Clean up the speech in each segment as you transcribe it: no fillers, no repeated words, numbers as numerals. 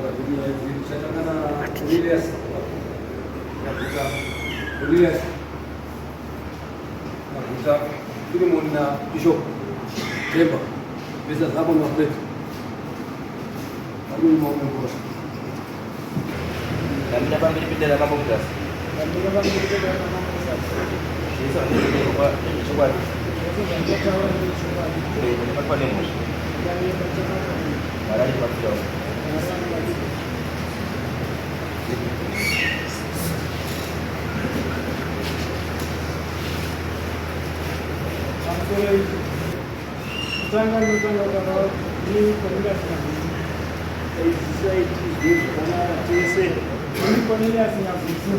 Taura zvenyaya idzi tichatanga na Cornelius. Nyaguta. Cornelius. Nyaguta. Philemon na Bishop. Temba. Pesa zako na plate. Aruni maombi bora. Ndamira pamberi pedare ramambo Mutasa. Ndamira pamberi pedare ramambo Mutasa. Zvese zvandinotaura ndezvechokwadi. Zvese zvandinotaura ndezvechokwadi. Ndabatwa nemhosva. Ndaremba chabatwa nemhosva. Mwari achibatsirawo. Mwari anobatsira. Pamusoro izvi. Kutanga ndinotanga kutaura ni Cornelius Nyabvutsi. Ini Cornelius Nyabvutsi.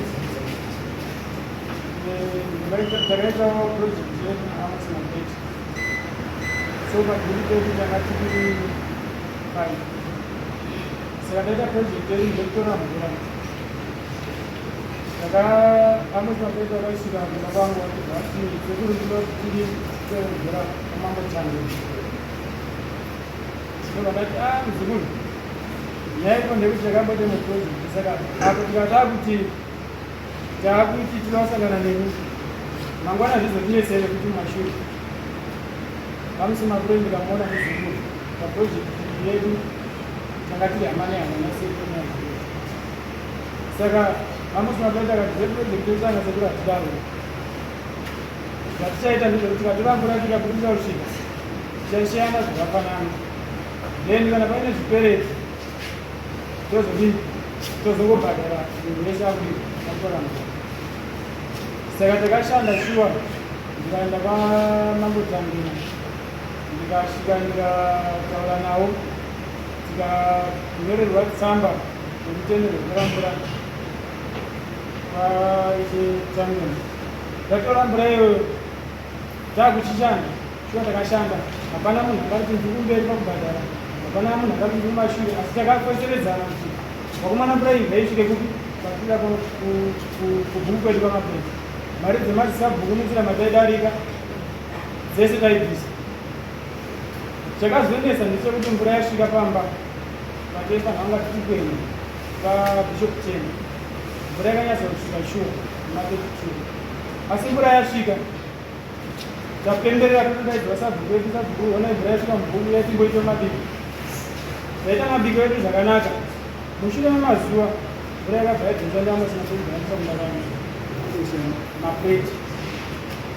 Takaitawo project yedu naAmos Mabeti. So pagroup pedu tanga tiri five. Saka taita project yedu ndekutora mvura. Saka Amos Mabeti akaisvika kumba kwangu achibva ati sekuru ndinoti tiri kutora mvura kwamambo Chando. Ndobva ndati ah muzukuru nyaya iripo ndekuti takamboita imwe project saka apo tikati kuti taakuti tinosangana nemi mangwana zvizotinetsere kuti mumashure vamusi makure ndikamuona muzukuru paproject yedu tanga tiri hama nehama nasekuru nehama saka vamusi makure takati zveproject yedu tanga sekuru hatidaro zvatichaita ndezvekuti tikatora mvura tikabudisa kusvika tichasheyana zvakafanana then kana paine zvipereti tozodii tozongobhadhara munhu wese akudii atora mvura saka takashanda shuwa ndikaenda kwamambo Tangina ndikasvika ndikataura navo tikanyorerwa tsamba yekutenderwa kutora mvura kwaishe Tangina tatora mvura iyoyo takuchishanda shuwa takashanda hapana munhu akati ndiri kumberi pakubhadhara hapana munhu akati ndiri kumashure asi takakoseredzana kuti vakomana mvura iyi ngaisvike kupi kwatira kubhuku kwedu kwamapenzi mari dzemadzisabhuku nenzira mataidarika dzese taibvisa chakazonetsa ndechekuti mvura yasvika pamba pataifanira kunga tiri kuenda pabishop ten mvura yakanyatsa kusvika shuwa ma 32 asi mvura yasvika tapemberera totodaidzwa sabhuku wedu sabhuku ona mvura yasvika mubhuku yatimboita mabiko taita mabiko edu zvakanaka mushure memazuva mvura yakabva yadhonzwa ndiAmos Mapureti aendesa kumba kwake Mapureti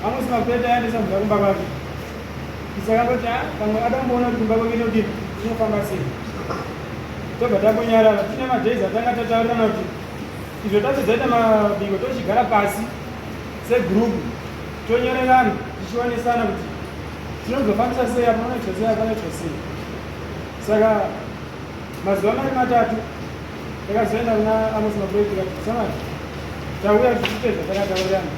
Amos Mapureti aendesa mvura kumba kwake isakangoti ah, pamwe adamboona kuti kumba kwake inodini inofamba sei tobva tambonyarara tine madays atanga tataurirana kuti izvo tatodzaita mabiko tochigara pasi segroup tonyorerana tichionesana kuti tinozofambisa sei apa panoitwa sei apa panoitwa sei saka mazuva mari matatu takazoenda kuna Amos Mapureti tikati samari tauya tichiite zvatakataurirana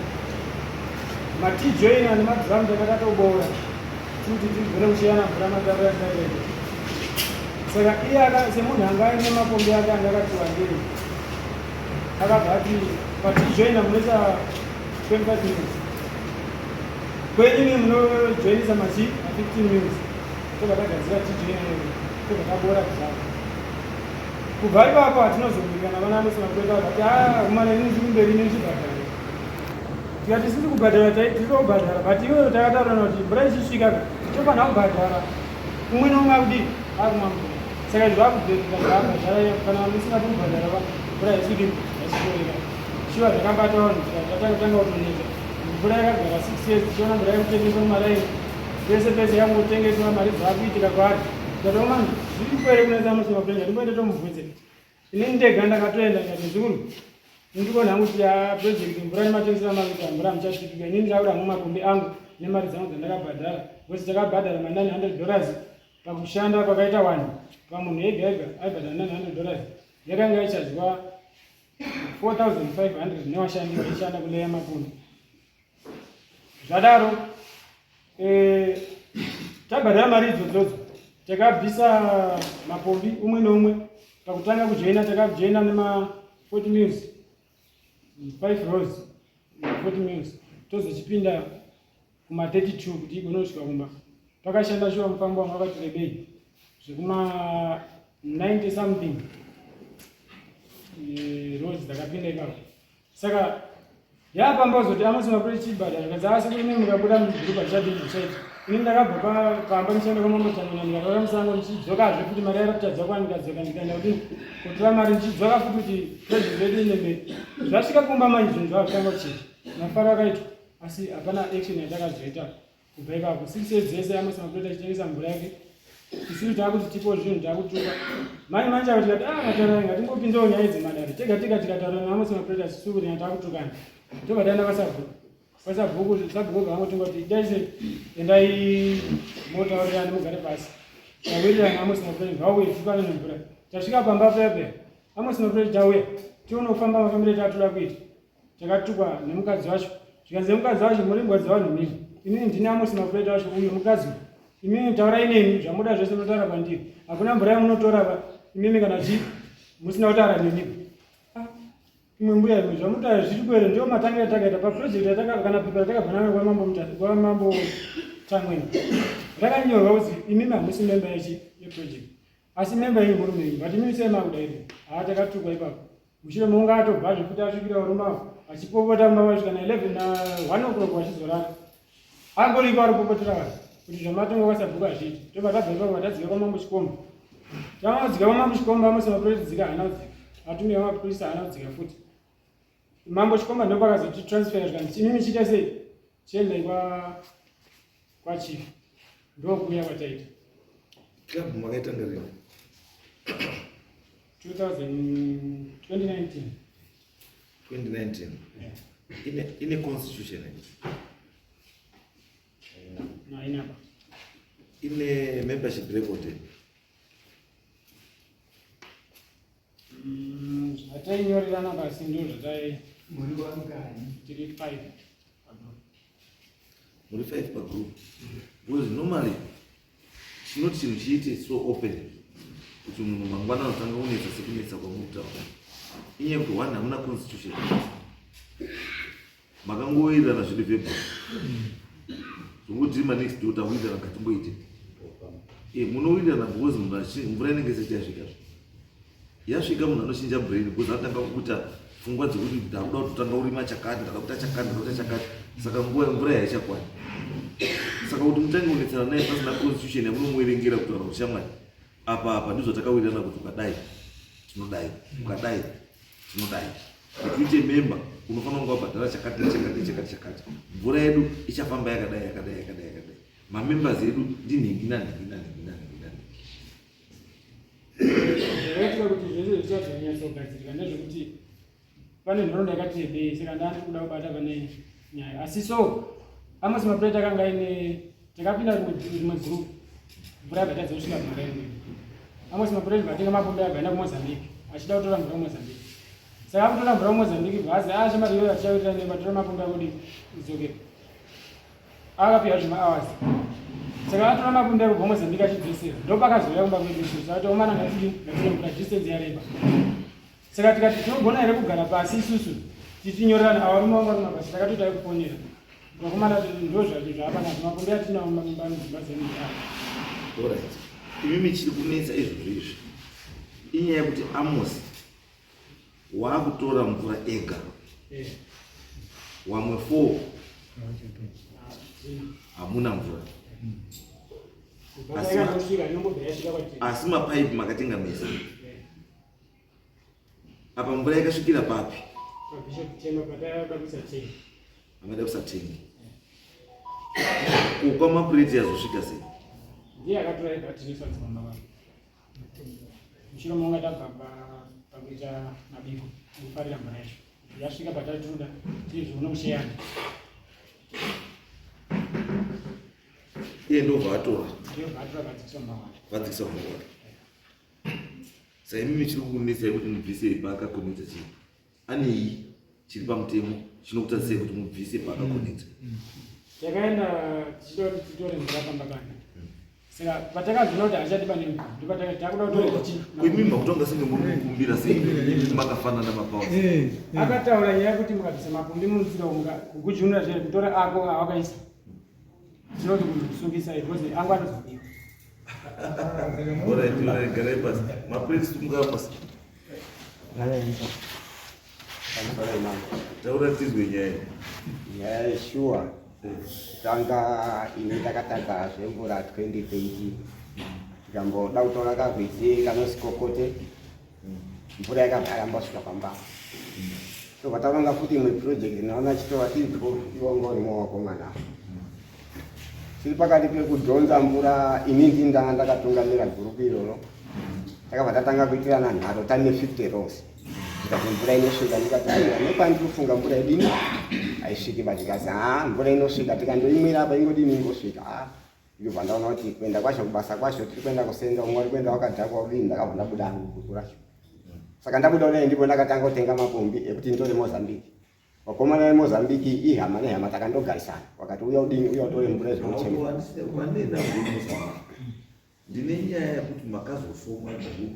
matijoina nemadhiramu takatatoboora kuti tigone kuchiyana mvura mataurira takaita saka iye semunhu anga aine mapombi ake anga akati wandei akabva ati patijoina munoisa 25 minutes kwenyu mi munojoinisa machi 15 minutes tobva tagadzira tijoina tobva taboora kuzvako kubva ipapo hatinozowirirana vana Amos Mapureti vakati a kumana ini ndiri kumberi ini ndichibhadhara tikati isisi kubhadhara tiri kubhadhara but iweyo takataurana kuti mvura ichisvika tofanira kubhadhara umwe neumwe akudii akumwa mvura saka izvo akubhedhera zvaabhadhara kana musina kubhadhara va mvura haisviki haisvikoreka shuwa zvakabata vanhu tikatanga kutonetsa mvura yakagara 6 years tichiona mvura yekutengeswa mumaraini pese pese yangotengeswa mari dzaakuitika kwaari ndatoona zviripo here kunetsa Amos Mapureti ndimboenda tomubvunze inini ndega ndakatoenda ndikati muzukuru ndikuona hangu kuti project mvura nematengesera makuita mvura hamuchasvikika inini ndakuda hangu makombi angu nemari dzangu dzandakabhadhara because takabhadhara ma 900 dollars pakushanda kwakaita vanhu pamunhu ega ega aibhadhara 900 dollars yakanga ichadyiwa 4500 nevashandi vaishanda kuleya makombi zvadaro eh, tabhadhara mari idzodzodzo takabvisa mapombi umwe neumwe pakutanga kujoina takajoina nema 40 mils 5 rows 40 mils tozochipinda kuma 32 kuti igone kusvika kumba pakashanda shuwa mufambo wanga wakati rebei zvekuma 90 something rose dzakapinda ipapo. Saka yapamba kuzoti Amos Mapure chibhadhara zvikanzi asi kuri mimi mukabuda mugroup hatichadii zvichaita. Ini ndakabva pamba ndichienda kwamambo Tangwena ndikatora musango ndichidzokazve futi mari yaratadza kwa ndikadzoka ndikaenda kudini kutora mari ndichidzoka futi kuti project yedu ine mberi. Zvasvika kumba manje zvinhu zvakutanga kuchinja. Mafaro akaitwa asi hapana action yatakazoita kubva ipapo. 6 years dzese Amos Mapure tachitengesa mvura yake isusu taakuti tipo zvinhu taakutuka mai manje avo tikati ah mataura ngatingopinzawo nyaya idzi madare tega tega tikataura naAmos Mapure isusu kuti taakutukana tobva taenda kwasabhuku kwasabhuku sabhuku vangotinga kuti itai sei endai motaurirana mugare pasi tawirirana Amos Mapure ngauye tipane nemvura tasvika pamba pepe Amos Mapure tauya tione kufamba mafambiro etatoda kuita takatukwa nemukadzi wacho zvikanzi nemukadzi wacho muri mbwa dzevanhu mimi inini ndini Amos Mapureta wacho uyu mukadzi imimi taurai neni zvamuda zvese munotaura kwandiri hakuna mvura yamunotora va imimi kana chii musina kutaura neni ah, imwe mbuya imwe zvamunotaura zviri kwere ndiyo matangira takaita paproject yataka kana pepa ratakabva nayo kwamambo kwamambo Tangwena rakanyorwa kuti imimi hamusi memba yechi yeproject asi memba yenyu murume yenyu but imimi sei makudairi haa takatukwa ipapo Mushure mekunge atobva zvekuti asvikira varume ava vachipopota mumba vaisvika na 11 na 1 o'clock vachizorara. Angoriko ari kupopotera vanhu kuti zvamatongo kwasabhuku hazviiti. Tobva tabva ipapo tadzika kwamambo Chikomba. Tamadzika kwamambo Chikomba Amos Mapurisa dzika haana kudzika. Atumira mapurisa haana kudzika futi. Mambo Chikomba ndipo pakazoti transfer zvikanzi imimi chiita sei? Chiendai kwa kwachief. Ndokuuya kwataita. Club makaitanga rini? 2019. 2019. Yeah. Ine, ine constitution eh? No, inapa. Ine membership record eh? Zvatainyorerana pasi ndo zvatai muri vangani? Tiri 5. Muri 5 pa group. Because normally chinoti chinhu chiite so open kuti munhu mangwana anotanga kunetsa sekunetsa kwamurikutaura inyaya yekuti one hamuna constitution makangowirirana zviri verbal zvokuti manext door tawirirana ngatimboite eh, munowirirana because munhu mvura inenge isati yasvika yasvika munhu anochinja brain because anotanga kuita pfungwa dzekuti ndakuda kutotanga kurima chakati ndada kuita chakati ndada kuita chakati saka nguva mvura yaichakwani saka kuti mutange kunetsana naye pasina constitution yamunomuverengera kutaura kuti shamwari apa apa ndizvo takawirirana kuti ukadai tinodai ukadai tinodai kuti uite memba unofanira kunge wabhadhara chakati nechakati nechakati chakati mvura yedu ichafamba yakadai yakadai yakadai yakadai mamembers edu ndinhingi nanhingi nanhingi nanhingi nanhingi Zvakaitika kuti zvese zvichazonyatsogadzirika ndezvekuti pane nhoroondo yakati rebei saka ndandiri kuda kubata pane nyaya asi so Amos Mapureta akanga aine takapinda rimwe group mvura yabva yatadza kusvika mhara imwe Amos Mapureta vatenga mapombe abva aenda kuMozambique achida kutora mvura kuMozambique saka akutora mvura kuMozambique bva azi ashamari iyoyo atichawirirana nevatora mapombe akudi idzokera akapiwa zvima hours saka atora mapundu ekubva Mozambique achidzosera ndopakazouya kumba kwedu isusu saka taomana ngatidi ngatiri mvura distance yareba saka tikati tinogona here kugara pasi isusu tichinyorerana ava varume vangu vari mabasa takatoita yekufonera vakomana ndo zvacho zvapanazvo mapundu atinawo mumba mudzimba dzedu Alright. Imimi chiri kunetsa izvozvo izvi inyaya yekuti Amos waakutora mvura ega eh. wamwe four hamuna mvura asi mapaipi makatenga mese apa mvura yakasvikira papi amada kusatengi kukwamapureti yazosvika sei ndiye akatora ega tirifa dzimama Mushure mokunge tabva pakuita mabiko ekufarira mvura yacho yasvika patatoda tiri zvinokusheyana iye ndobva atora ndobva atora vadzikisa mumba wake vadzikisa mumba wake saimimi chiri kukunetsai kuti mubvise paakakonetsa chii anei chiri pamutemo chinokutadzisai kuti mubvise paakakonekta takaenda tichida kuti titore mvura pamba pake saka patakazoona kuti hachadiba nemvura ndopataka takuda kutora tichi imi makutonga senge muri kukumbira sei makafanana mapawa eh, eh. akataura nyaya yekuti mukabvisa mapombi munotsika kugujunura zve kutora ako awakaisa tinoti kusungisa because angu anozobiwa Alright, garai pasi. Mapurisa tungaa pasi. Taura tizwe nyaya. Nyaya yeshuwa tanga ini ndakatanga zvemvura 2013 tikamboda kutora karwizi kanozi kokote mvura yakabva yaramba kusvika pamba tobva taronga futi imwe project naona chitova tiri iwonga urimo wakomana tiri pakati pekudhonza mvura ini ndini ndanga ndakatungamira gurupu iroro takabva tatanga kuitirana nharo tane 50 rows zvikati mvura inosvika ndikati aiwa nekwandiri kufunga mvura idini haisviki ba zvikati ha mvura inosvika tikandoimwira apa ingodini ingosvika a ndobva ndaona kuti kuenda kwacho kubasa kwacho tiri kuenda kusenza umwe ari kuenda wakadhakwa udini ndakabva ndabuda hangu gurupu racho saka ndabuda kudai ndipo ndakatanga kutenga mapombi ekuti nditore mozambique vakomana vemozambique ihama nehama takandogarisana wakati uya udini uya utore mvura zvinochema Wanena ngomozambique ndine nyaya yekuti makazofoma group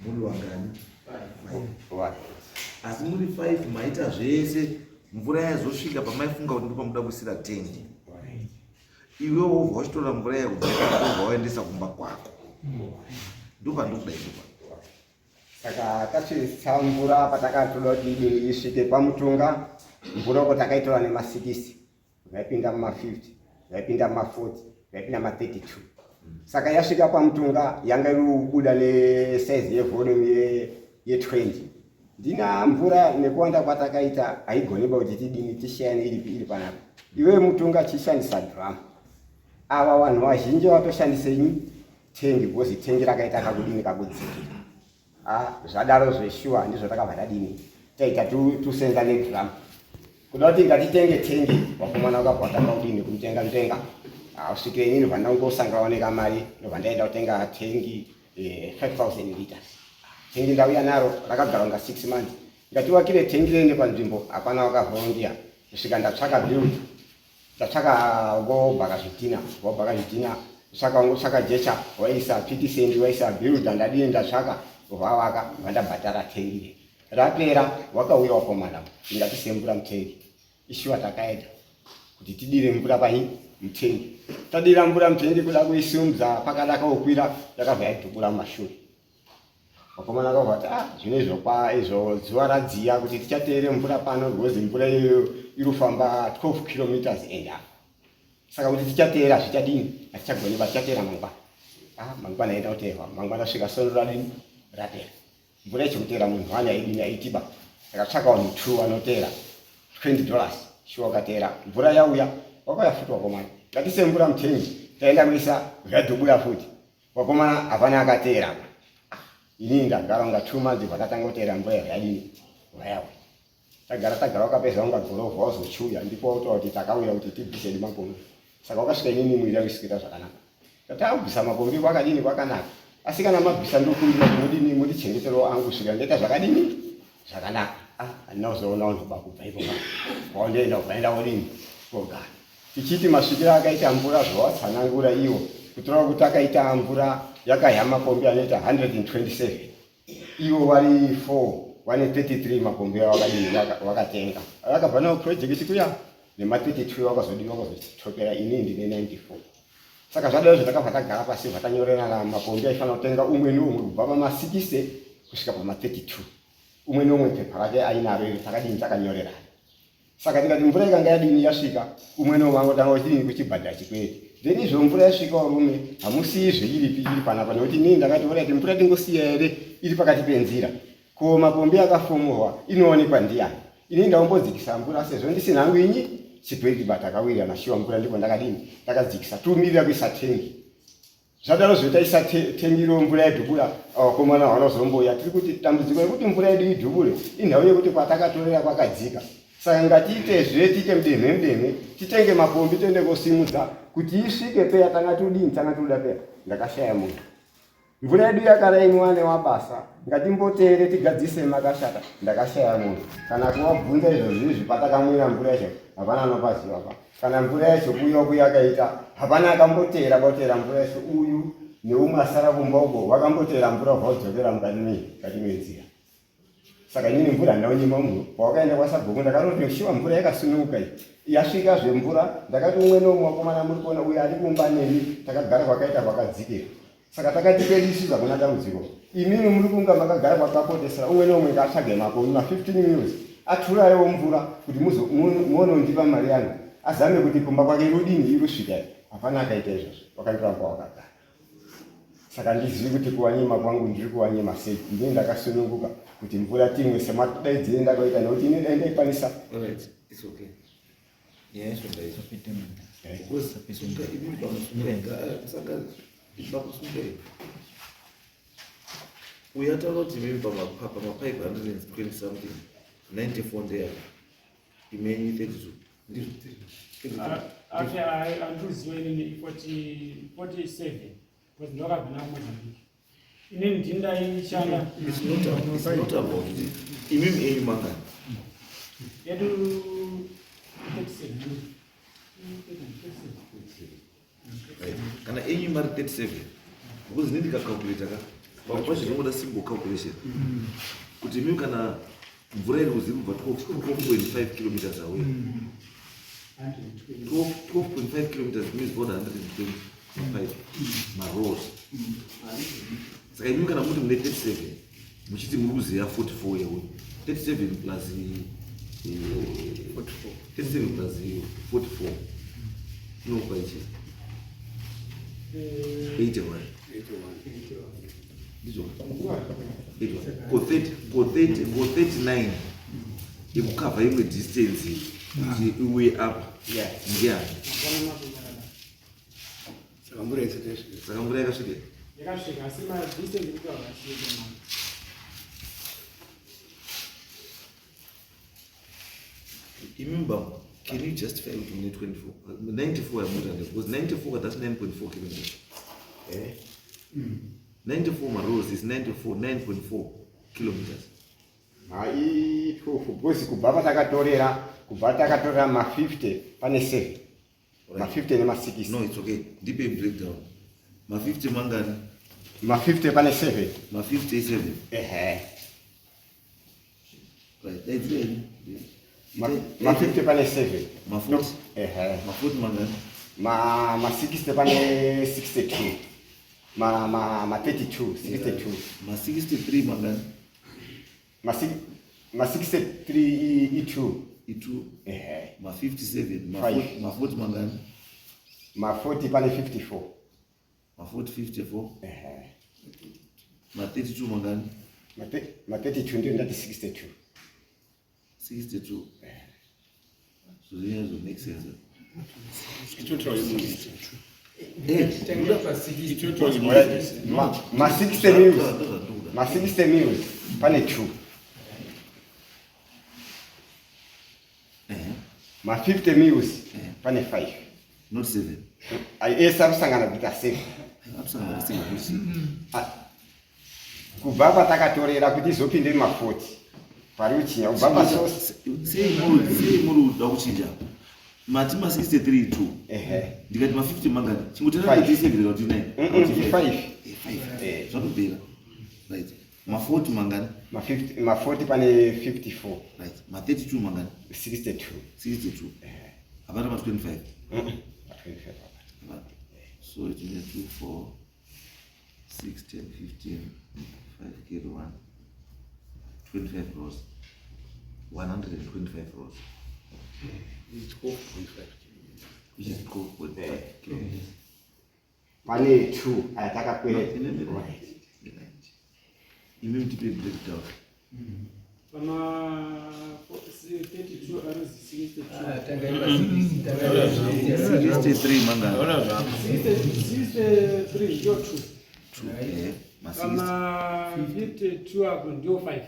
muri vangani? Five. Asi muri 5 maita zvese mvura yazosvika pamaifunga kuti ndopamuda kuisira tengi iwe wobva wachitora mvura yakubva wobva waendesa kumba kwako ndopandikuda ipopa saka tasvitsa mvura patakatoda kuti idini isvike pamutunga mvura uko takaitora nema60 vaipinda muma50 vaipinda muma40 vaipinda muma32 saka yasvika pamutunga yanga iri kubuda nesaizi yevolume ye20 ndina mvura nekuwanda kwatakaita haigoniba kuti tidini tishayane iripi iri panapa iwe mutunga chishandisa drum ava vanhu vazhinji vatoshandise tengi because tengi rakaita kakudini kakudzikira Ah, zvadaro zveshuwa ndizvo takabva tadini taita tusenza nedrum kuda kuti ngatitenge tengi vakomana vakabva vatanga kudini kumutenga mutenga kusvikira inini bva ndangosanga oneka mari ndobva ndaenda kutenga tengi 5000 liters tengi ndauya naro rakagara kunga 6 months ngatiwakire tengi riende panzvimbo hapana wakavholondiya kusvika ndatsvaka build ndatsvaka vobhaka zvidhina vobhaka zvidhina saka wangotsvaka jecha waisa pitisendi waisa builder ndadini ndatsvaka vavaka vandabhadhara tengi rapera wakauya wakomana ingatise mvura mutengi ishuwa takaenda kuti tidire mvura pai mutengi tadira mvura mutengi kuda kuisimudza pakada kaokwira yakabva yadhubura mumashure vakomana vakabva vati ah zvino izvo kwa izvo zuva radziya kuti tichateere mvura pano because mvura iyoyo iri kufamba 12 kilometers and up saka kuti tichateera zvichadini hatichagoni ba tichateera mangwana ah mangwana aenda kuteerwa mangwana svika sondo radini rapera mvura ichikuteera munhu wani aidini aitiba ndakatsvaka vanhu two vanoteera 20 dollars shuwa ukateera mvura yauya wakauya futi wakomana ngatise mvura mutengi taenda kuisa zvadhubuda futi wakomana hapana akateera inini ndagara unga 2 months vakatanga kuteera mvura yadini mvura yauya tagara tagara wakapedza unga gorovha wazochiuya ndipo wautaura kuti takauya kuti tibvise mapombi saka wakasvika inini mwiri yangu isikuita zvakanaka tati abvisa mapombi kwakadini kwakanaka asi kana mabvisa ndokumbira kuti mudini mundichengeterewo angu kusvika ndaita zvakadini zvakanaka ah handina kuzoona vanhu bakubva ipopa waondoenda kubva kodini kogara tichiti masvikiro akaita mvura zvawatsanangura iwo kutora kuti akaita mvura yakahya mapombi anoita 127 ivo vari 4 vane 33 mapombi avakadini vakatenga vakabva nawo project kuya nema32 vakazodini vakazotopera ini ndine 94 saka zvadaro zvatakabva tagara pasi bvatanyorerana mapombi aifanira kutenga umwe neumwe kubva pama60 kusvika pama32 umwe neumwe pepa rake ainaro iri takadini takanyorerana saka tikati mvura ikanga yadini yasvika umwe neumwe angotanga uchidini kuchibhadhara chikwereti then izvo mvura yasvika varume hamusiyizve iripi iri panapa nekuti inini ndakati alright mvura tingosiya here iri pakati penzira ko mapombi akafomorwa inoonekwa ndiani inini ndaumbodzikisa mvura sezvo ndisina hangu inyi chikwereti ba takawirirana shuwa mvura ndipo ndakadini ndakadzikisa tumirira kuisa tengi zvadaro zvotaisa tengiro mvura yedhubura vakomana vanozomboya tiri kuti dambudziko rekuti mvura yedu idhubure inhau yekuti kwatakatorera kwakadzika saka ngatiitezve tiite mudemhe mudemhe titenge mapombi toende kosimudza kuti isvike peya tanga tudini tanga tuda peya ndakashaya munhu mvura yedu yakarainwa newabasa ngatimbotere tigadzise makashata ndakashaya munhu kana kuvabvunza izvozvo izvi patakamwira mvura yacho hapana anopaziva pa kana mvura yacho kuuya kuya akaita hapana akambotera kwatera mvura yacho uyu neumwe asara kumba uko wakambotera mvura ubva udzokera mukati menzira saka inini mvura handaunyima munhu pawakaenda kwasabhuku ndakanoti shuwa mvura yakasununguka iyi yasvika zvemvura ndakati umwe neumwe wakomana muri kuona uyu ari kumba neni takagara kwakaita kwakadzikira Saka takati kwedu isusu hakuna dambudziko. Imimi muri kunga makagara kwakapotesera umwe neumwe ngaatsvage makombi ma 15 mils aturayewo mvura kuti muone undipa mari yangu azame kuti kumba kwake irudini irusvika. Hapana akaita izvozvo, wakandoramba wakagara. Saka ndizivi kuti kuwanyima kwangu ndiri kuwanyima sei. Ndini ndakasununguka kuti mvura timwe semadaidzire ndakaita nekuti ini dai ndaikwanisa. Alright, it's okay. Nyaya yacho ndaizo. Because imimi pamusunga, saka pakusunga uyu ataura kuti imimi pamapaipe 120 something 94 ndeyake imenyu 32 ndizvo. Ake andiruziva inini 47 because ndakabva nawo Mozambique. Inini ndini ndaishanda. It's not about imimi enyu mangani? Yedu 37. Right. Kana enyu mari 37 because inini ndikacalculata ka pamwe pacho zvinongoda simple calculation kuti imimi kana mvura iri kuzi kubva 12.5 kilometers away, 12.5 kilometers means about 120 mapipe marows. Saka imimi kana muti mune 37 muchiti muri kuziva 44 yewe 37 plus 37 plus 44 inokupa ichi 81, ndizvo? 81 ko 30 ko 30 ko 39 yekukavha imwe distance kuti iuye apa ndiani? Saka mvura isati yasvika. Saka mvura yakasvika. Yakasvika, asi madistance ekutaura asiyana. Imimi bambo, can you justify kuti mune 24 94 yamuita? Because 94, that's 9.4 kilometers. 94 marows is 94 9.4 kilometers. Hai, 12 because kubva patakatorera, kubva takatorera ma50 pane 7, ma50 nema60. No, it's okay, ndipe breakdown. Ma50 mangani? Ma50 pane 7. Ma50 7. Ehe. Right, daidzireni. Ma50 pane 7. Ma40. Ehe. Ma40 mangani? Ma60 pane 62, ma 32, 62. Ma63 mangani? Ma63 i2. I2. Ehe. Ma57. Five. Ma40 mangani? Ma40 pane 54. Ma40 54. Ehe. Ma32 mangani? Ma32 ndiyo ndati 62. 62. So zvinyazo make sense. Ma60 mils, ma60 mils pane 2, ma50 mils pane 5. Not 7? Ese akusangana kuita 7. Akusangana 7. Kubva patakatorera kuti izopinde ma40 pari kuchinja kubva pasource. Sei muri kuda kuchinja? Mati ma63 2. Ehe. Ndikati ma50 mangani? Chingotera. Five. 37 kana kuti 9. I5. 5 zvatopera. Right, ma40 mangani? Ma50, ma40 pane 54. Right, ma32 mangani? 62. 62. Hapana ma25? Ma25 apa. So it means 2 4 6 10 15 5 carry 1, 25 rows, 125 rows, which is 12.5 kilometers. Pane 2 ayatakakwereta. Right. Imi mutipe breakdown. Pama 32 anozi 62. 63 mangani? 63 ndiyo 2. 2, ma 60. Pama 52 apo ndiyo 5.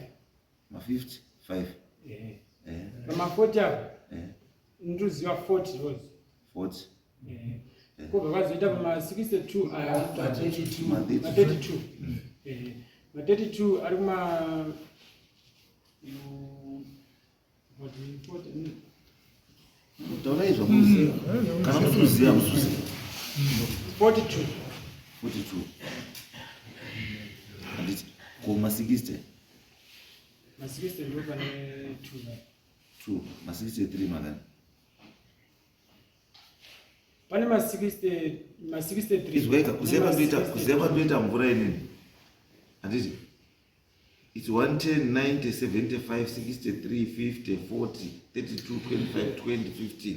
Ma 50 5. Pama 40 apo ndinoziva 40 rows. 40. Kobva kwazoita pama 62 aya, Ma ma 32. Ma 32 ari kuma 40, 40. Taurai zvamunoziva. Kana musuziva, musuziva. 42. 42, handiti? Ko ma 60? Ma 60 ndo pane 2. 2. Ma 63 mangani? Pane ma 60, ma 63. Izwaika kuziva kwandoita mvura inini. Handiti it's 110, 90, 75, 63, 50, 40, 32, 25, 20, 15.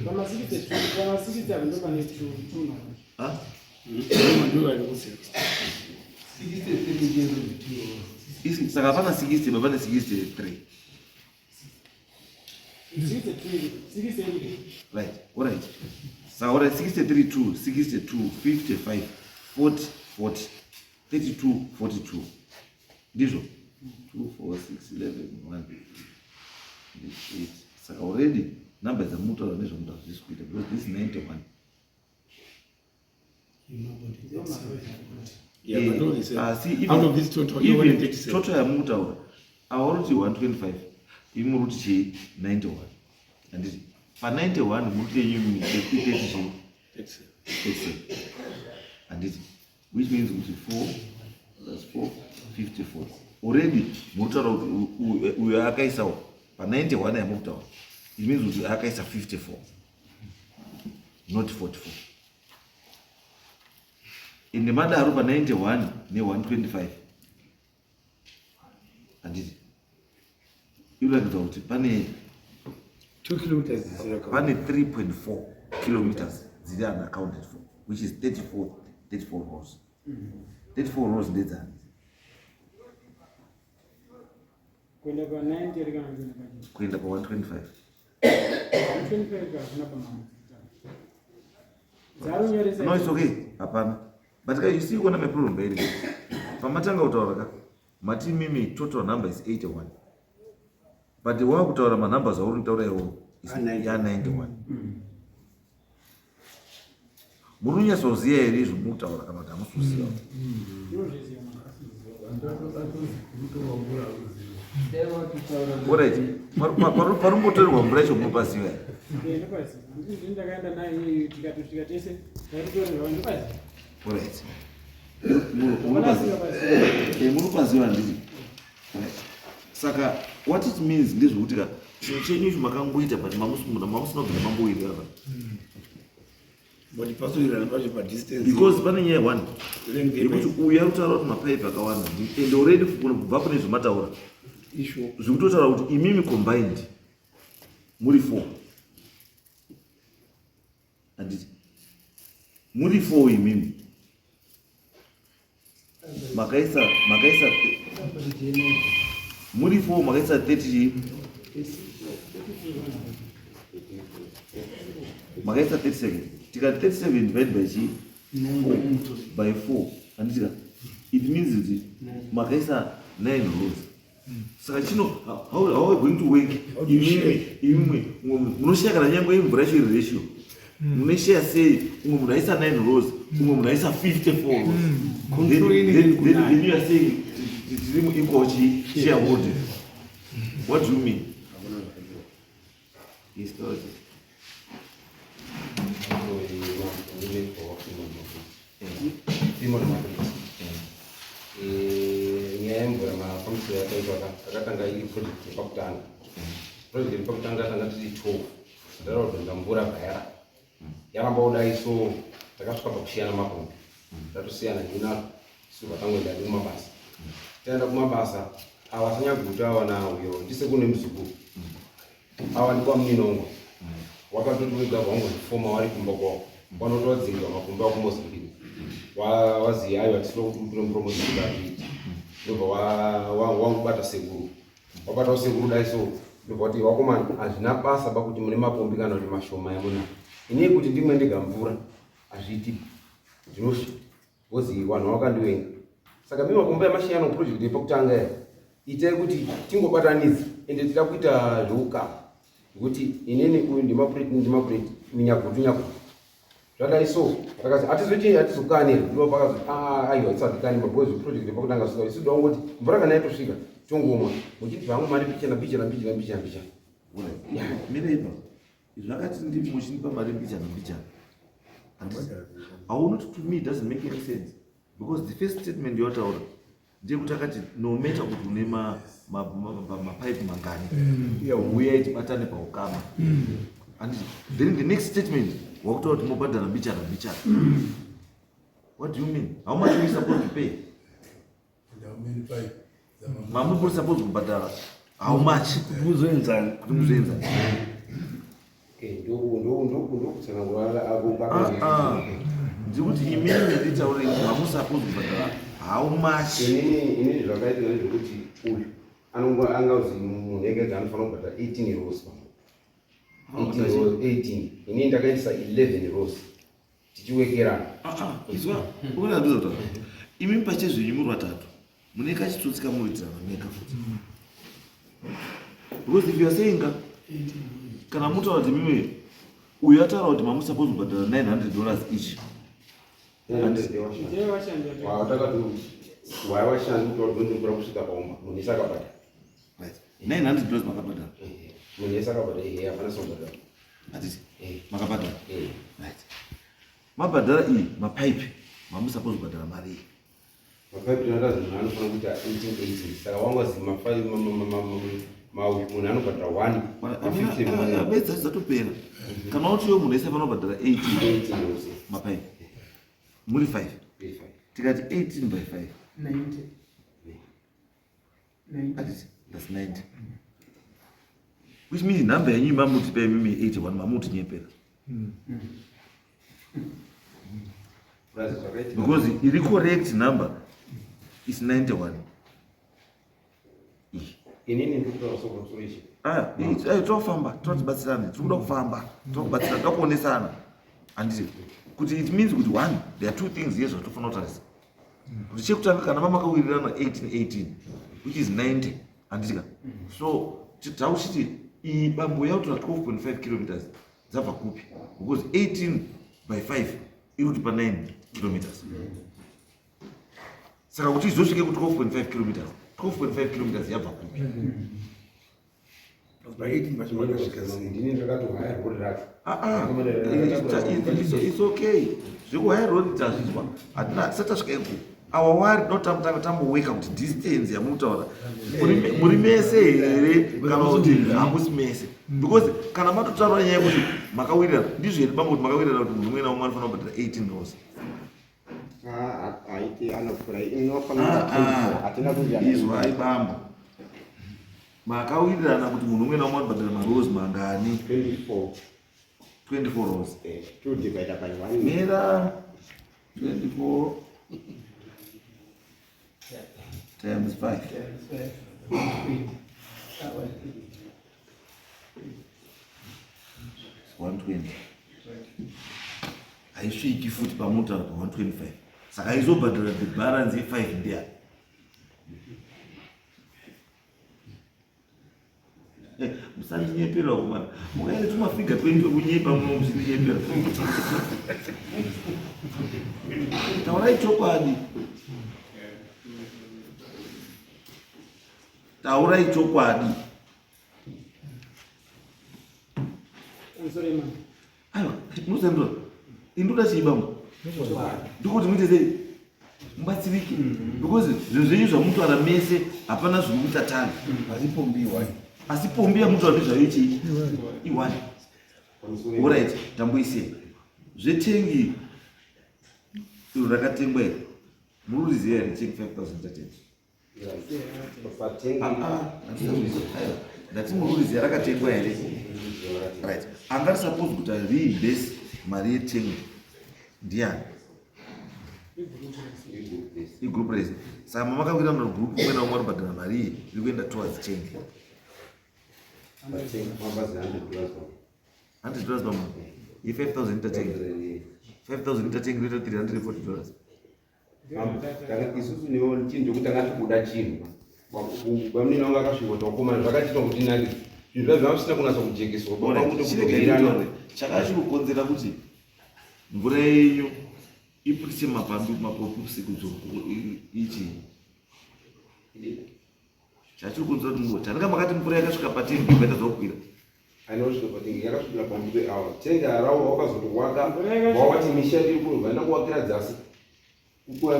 Pama 62, pama 60 apo ndo pane 2 2. Ah? Saka hapana 60 but pane 63. 63, 68. Right, all right. Saka all right, 63 2, 62, 55, 40, 40, 32, 42. Ndizvo? 2, 4, 6, 11, 1, 8. Saka already number dzamutaura nezvamutaura zvisi kuita because this is 91. Yeah, but all this, Asi even- out of this total, you even only 37. total yamutaura ava uri kuti 125 imi muri kuti chii 91, handiti? Pa 91 muri kuti yenyu i30 chii? 37. 37, handiti? Which means kuti 4 plus 4, 54. Already muri kutaura kuti uyo akaisawo pa 91 yamuri kutaura, it means kuti akaisa 54, not 44. Ende madaro pa 91 ne125, handiti? Inoratidza kuti pane 2 kilometers is zero. Pane 3.4 kilometers dziri unaccounted for, which is 34, 34 rows. 34 rows ndedzani? Kuenda pa 90 ere kana kuenda pa Kuenda pa 125. 125 hakuna pamambo. Dzarunyoresa. No, it's okay, hapana. But ka, you see, kuona my problem bairi pamatanga kutaura ka, mati mimi total number is 81, but wakutaura manumbers auri kutaura iwo is Ah, 91. ya 91. Muri kunyatsoziva here izvo muri kutaura kana kuti hamusi kuziva? Ndinozviziva. Alright, parumbotorerwa mvura yacho munopaziva here? Eh, ndopaziva. Ndini ndakaenda naye iyeyo, tikatosvika tese, taitotorerwa, ndopaziva. Alright. Vanaziva paziva. Munopaziva, handiti? Right. Saka what it means ndezvekuti ka, chinhu chenyu icho makangoita, but mamusina kubvira mambowirirana. But pasoirana pacho padistance. Because pane nyaya one Length. yekuti uyu ari kutaura kuti mapaipi akawanda, and already kubva kune zvamataura Issue. zvikutotaura kuti imimi combined muri four, handiti? Muri four imimi makaisa muri four, makaisa 30, makaisa 37. Tikati 37 divided by chi? By 4, handitika? It means kuti makaisa 9 rows. Saka chino, how are we going to work? How do you share? Imwe munoshaya kana nyangwe imvura yacho iri ratio, munoshaya sei? Umwe munhu aisa 9 rows, umwe munhu aisa 54 rows. Control Then then you are saying tiri mu-equal chi shareholding. What do you mean? Yes, Dorothy. Simon Matrix. Nyaya yemvura, mafambisiro yakaitwa ka, takatanga iri project yepakutanga. Project yepakutanga tanga tiri 12, tataura kudhonza mvura bhayara yaramba kudai, so takasvika pakusiyana mapombi, tatosiyana ndinazvo isu vatangoenda kumabasa. Taenda kumabasa, awa sanyaguta awa nauyo ndisekune muzukuru awa ndikwamuninongwa wakatoti wega wangozvifoma wari kumba kwavo wanotodzingwa makombi ako Mozambique. Waziya aiwa tisina kuti utore mvura Mozambique atiiti, ndobva wangobata sekuru, wabatawo sekuru dai, so ndobva kuti wakomana, hazvina basa pakuti mune mapombi kana kuti mashoma yamuna inei, kuti ndimwe ndega mvura hazviiti, ndinosva because vanhu vakandivenga. Saka mi makombi amashiyano project yepakutanga ya itai kuti tingobatanidza, ende tida kuita zveukama zvekuti inini uyu ndimapureti, ndimapureti, uyu nyagutu, nyagutu. Zvadai so takati hatizoti hatizokani ndo pakazoti, "Ah, aiwa, tisadikani because project yepakutanga svika isu daungoti mvura kana yatosvika tongomwa muchiti zvangu mari pichana pichana pichana pichana pichana." Alright. Mira ipa zvakati ndi muchinipa mari mbichana mbichana. Aunoti to me it doesn't make any sense, because the first statement yawataura ndeyekuti akati no matter kuti une mapaipi mangani, uyai tibatane paukama, handiti? Then the next statement Wakutaura kuti mobhadhara mbichana mbichana. What do you mean? How much are you supposed to pay? Mamuri supposed kubhadhara how much? Kuti muzoenzana. Kuti muzoenzana. Ndokutsanangura Ah, ah. Ndikuti imimi nditaure mamusupposed kubhadhara how much? Inini zvakaitika ndezvekuti uyu anongo angazi munhu ega ega anofanira kubhadhara 18 rows. 18 rows, 18. Inini ndakaitisa 11 rows tichiwekerana. Ah, ah, izwa uona ndizvo imimi pachezvenyu muri vatatu mune kachitsotsi kamunoitirana mega futi because if you are saying ka kana mutaura kuti mimi uyu ataura kuti mamusupposed kubhadhara $900 each. Ndiye vashandi. Watakati waiwashandi kuti wadonzekura kusvika pauma munhu ese akabhadhara. Right, $900 makabhadhara? Munhu ese akabhadhara, ehe, hapana sobhadhara. Hatiti? Eh. Makabhadhara? Eh. Right, mabhadhara iyi mapaipi mamusupposed kubhadhara mari iyi? Mapaipi tinakazi munhu anofanira kuita 18 18, saka wangazi munhu anobhadhara 1 ma50. Bedzi dzatopera kana utiyo munhu ese afanira kubhadhara 18. 18 rows. Mapaipi muri 5. Tikati 18 by 5. 90. 90. Atiti that's 90, which means nhamba yenyu mamuti paimimi 81 mamutinyepera because iri correct number is 91 iyi. Inini ndikutaura sokonsolation. Ah, tofamba totibatsirana, tiri kuda kufamba tokubatsirana, toda kuonesana, handiti? Kuti it means kuti one, there are two things here zvatofanira kutarisa. Kuti chekutanga, kana mamakawirirana 18 18, which is 90, handitika? So takuchiti iyi bambo yautora 12.5 kilometers dzabva kupi? Because 18 by 5 iri kuti pa 9 kilometers. Saka kuti izosvike ku 12.5 kilometers, 12.5 kilometers yabva kupi? Pa 18 pacho makasvika sei? Ndini ndakatohaya rori racho. Ah, ah, it's okay, zvekuhaya rori tazvizwa, hatina tisati tasvika iko. Awa wari dotanga tamboweka kuti distance yamunotaura muri mese here kana kuti hamusi mese, because kana matotaura nyaya yekuti makawirirana, ndizvo here bambo, kuti makawirirana kuti munhu umwe naumwe anofanira kubhadhara 18 rows? Haiti, anopfuura, inofanira 24, hatina kuwirirana. Izwai bambo, makawirirana kuti munhu umwe naumwe anobhadhara marows mangani? 24. 24 rows. 2 divided by 1. Mira, 24 times 5. That one. 120 haisviki futi pamutaura pa 125, saka aizobhadhara the balance ye5 ndiani? Musandinyepera kumana, mukaita tumafiga 20 wekunyepa muno muchindinyepera. Taurai chokwadi, taurai chokwadi. Sorry, man. Aiwa, musandura indoda chii bambo? Ndikuti muite sei mubatsirike, because zvinhu zvenyu zvamutaura mese hapana zviri kutatana. Asi pombi one. Asi pombi yamutaura ndezvayo chii? Ione. Alright, tamboisiya zvetengi iro rakatengwa iri. Muri kuriziva here tengi 5000 tatengi? Patengi. Ah, ah, aiwa, ndati muri kuriziva rakatengwa here? Right, angari suppose kuti reimburse mari yetengi ndiani? Igroup rese. Saka mamakawira muna group umwe naumwe anobhadhara mari iyi iri kuenda towards tengi. Patengi mabhazi $100. $100 pamunhu ye5000 itatengi, 5000 itatengi inoita $340. Isusu newo chinhu chokuti tanga tikuda chinhu, bamunini wangu akasvika kuti wakomana zvakachiitwa kuti nani zvinhu zvacho zvanga zvisina kunatsa kujekeswa. Chiregai, chakachikukonzera kuti mvura yenyu iputise mapambi mapopusi ichi chachiri kukonzera kuti mvura chananga makati mvura yakasvika patengi vaita zvakukwira. Ainosvika patengi, yakasvikira pambuto awa tengi arawo wakazoti waka wawati misha iri kuro vaenda kuwakira dzasi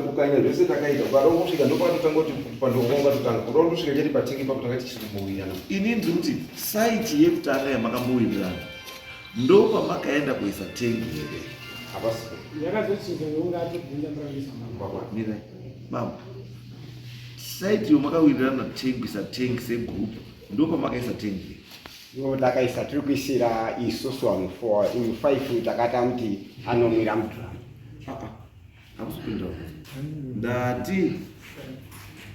kukanya zvese takaita ukada kusvika ndopatotanga kuti pandokwangatotanga kuda kutosvika chete patengi papo tanga tichiri kumbowirirana. Ini ndiri kuti site yekutanga yamakambowirirana. Ndo pamakaenda kuisa tengi here? Hapasi. Yakazochinja ngekunge atobvunza mvura kuisa mama. Mirai. Baba. Site yo makawirirana tengi kuisa tengi segroup. Ndo pamakaisa tengi here? Ndo takaisa tiri kuisira isusu vanhu 4 uyu 5 takata muti anomwira mudhuramu. Ah ah. Hamusi kupindura. Ndati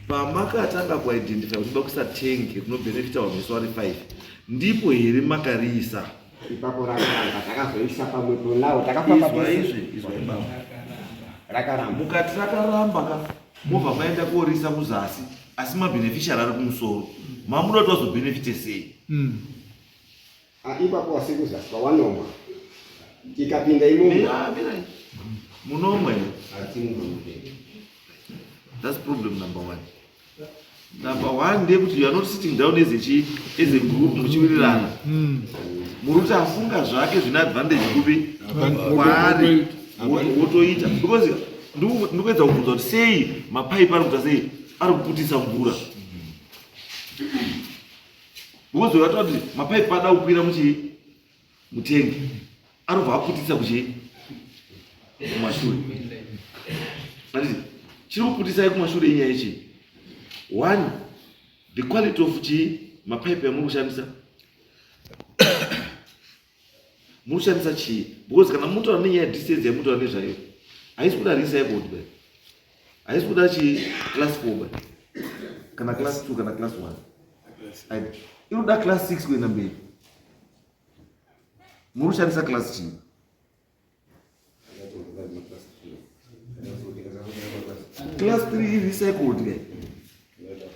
pamakatanga kuidentify kuti kuisa tengi rinobhenefita vanhu vese vari 5 ndipo here makariisa? Ipapo rakaramba takazoisa pamwepo nawo takafamba Izwai pese. izvi, izwai baba. Rakaramba. Mukati rakaramba ka mobva maenda korisa kuzasi asi mabeneficiary ari kumusoro. Mamuda kuti vazobhenefite sei? Ah, ipapo wasekuzasi pawanomwa. Tikapinda imomo. Mira, mirai. Munomwa here? Hatimwe. That's problem number one. Number one ndeyekuti you are not sitting down as a chi as a group muchiwirirana. Muri kuti afunga zvake zvine advantage kupi kwaari wotoita because ndikuedza kubvunza kuti sei mapaipi ari kuita sei ari kuputisa mvura because ukataura kuti mapaipi ada kukwira muchii mutengi anobva aputisa kuchii kumashure anditi chiri kuputisai kumashure inyaya yechii one the quality of chii mapaipi amuri kushandisa muri kushandisa chii because kana mutaura nenyaya yedistance yamutaura nezvayo haisi kuda recycled ba haisi kuda chii class 4 ba kana class 2 kana class 1 iri kuda class 6 kuenda mberi muri kushandisa class chii class 3 irecycled ke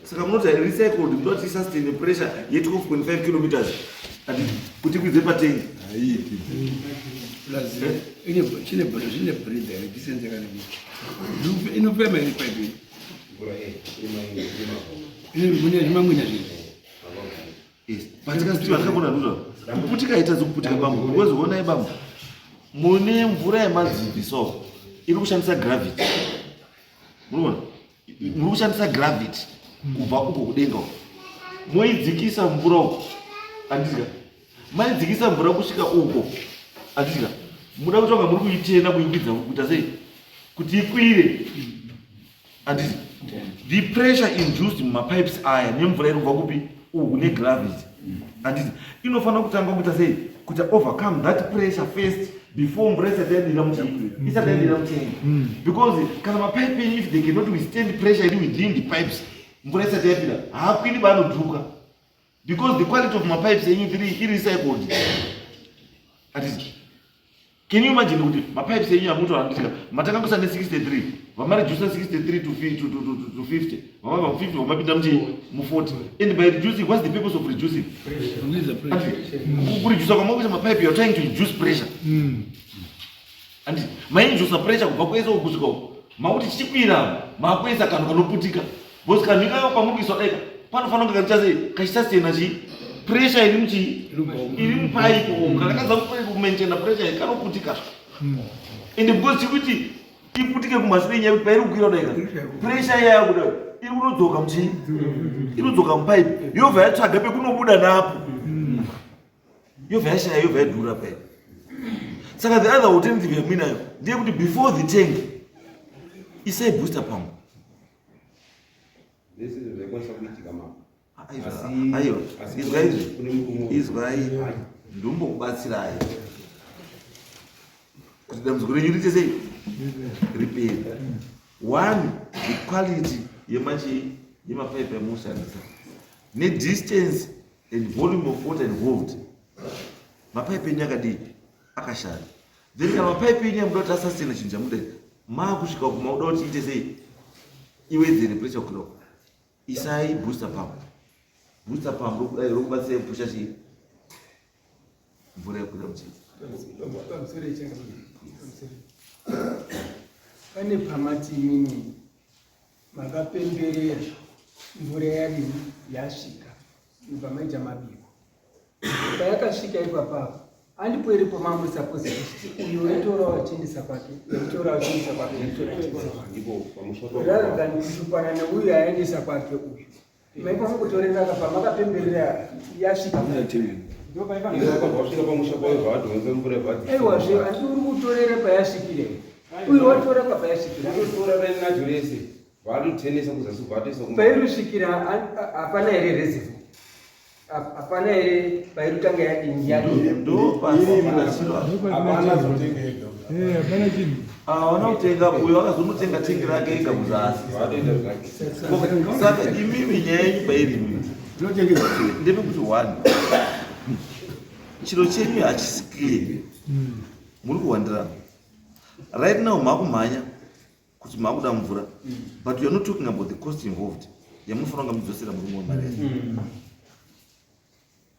saka munoti recycled munoti isustain pressure ye 12.5 kilometers ati kuti kwidze patengi Haiiti. Plus ine chine zvine breather here distance yakareba. Inofema here pipe iyi? Mvura Ine mune zvimamwina zvinhu. Yes. But ndakabona ndozva kuputika haitadzi kuputika bambo because honai bambo mune mvura yemadzimbi so iri kushandisa gravity munoona muri kushandisa gravity kubva uko kudenga uko moidzikisa mvura uko andidya maidzikisa mvura kusvika uko andidya muda kuti vanga muri kuitena kuikwidza kuita sei kuti ikwire anditi the pressure induced mumapipes aya nemvura iri kubva kupi uku negravity anditi inofanira kutanga kuita sei kuti overcome that pressure first before mvura isati yadira muchii isati yadira mutengi because kana mapaipe enyu if they cannot withstand pressure iri within the pipes mvura isati yapinda haakwiri baanodhuka because the quality of mapipes enyu iri recycled anditi can you imagine kuti mapipes enyu amuto anditika matanga kusa ne63 vamaredusa 63 to 50 vamabva mu50 vamapinda muchii mu40 and by reducing what's the purpose of reducing Release the pressure. kuredusa kwamakuita mapipe you are trying to reduce pressure and maindusa pressure kubva kwese uku kusvika uku makuti chichikwira makuisa kanhu kanoputika because kanhu ikako pamuri kuiswa daika panofanira kunge kachiita sei kachisustain chii pressure iri muchii iri mupaipi umu kana kaza kumaintaina pressure iyi kanoputika and because chikuti iputike kumashure inyaya yekuti pairi kukwira daika pressure iya yakuda iri kunodzoka muchii inodzoka mupaipi yobva yatsvaga pekunobuda napo yobva yashaya yobva yadhura paipi saka the other alternative yamuinayo ndeyekuti before the tank isai booster pump Zvese izvo zvaikwanisa kuitika mama. Aiwa Asi izwai izvi kune murume izwai ndombokubatsirai kuti dambudziko renyu riite sei ripere one the quality yemachi yemapaipi amunoshandisa nedistance and volume of water involved mapaipi enyu akadii akashanda then kana mapaipi enyu amuda kuti asustain chinhu chamuda maakusvika kumauda kuti iite sei iwedzere pressure kukwira uko isai booster pump booster pump rokudai rokubatsirai kupusha chii mvura yekukwira muchii Pamusoro ichangamire. Pamusoro. Pane pamati imimi makapemberera mvura yadini yasvika ibva maita mabiko payakasvika ipapapo andipo iripo mamuri suppose kuti uyu waitora achiendesa kwake waitora achiendesa kwake waitora achiendesa kwake ndipo pamusoro rather than kushupana neuyu aendesa kwake uyu maifanira kutorera pamakapemberera yasvika Wakabva wasvika pamusha pavo bva vadhonza mvura bva Aiwazve, asi uri kutorera payasvikira. Uyu watora payasvikira. Kutotora raini racho rese vaatotenesa kuzasi bva atoisa. Pairusvikira hapana here reservoir? Hapana here pairutanga yadini yadini? Ndo pasina chiro. Hapana zotenga ega. Hapana chinhu. Hawana kutenga, uyo akazonotenga tengi rake ega muzasi. Vaatoita zvake. Saka imimi nyaya yenyu pairi imimi Tinotengesa. Ndepekuti one, chiro chenyu hachisi clear, muri kuwandirana. Right now makumhanya kuti makuda mvura, but you are not talking about the cost involved yamunofanira kunga mudzosera murume wemari yake.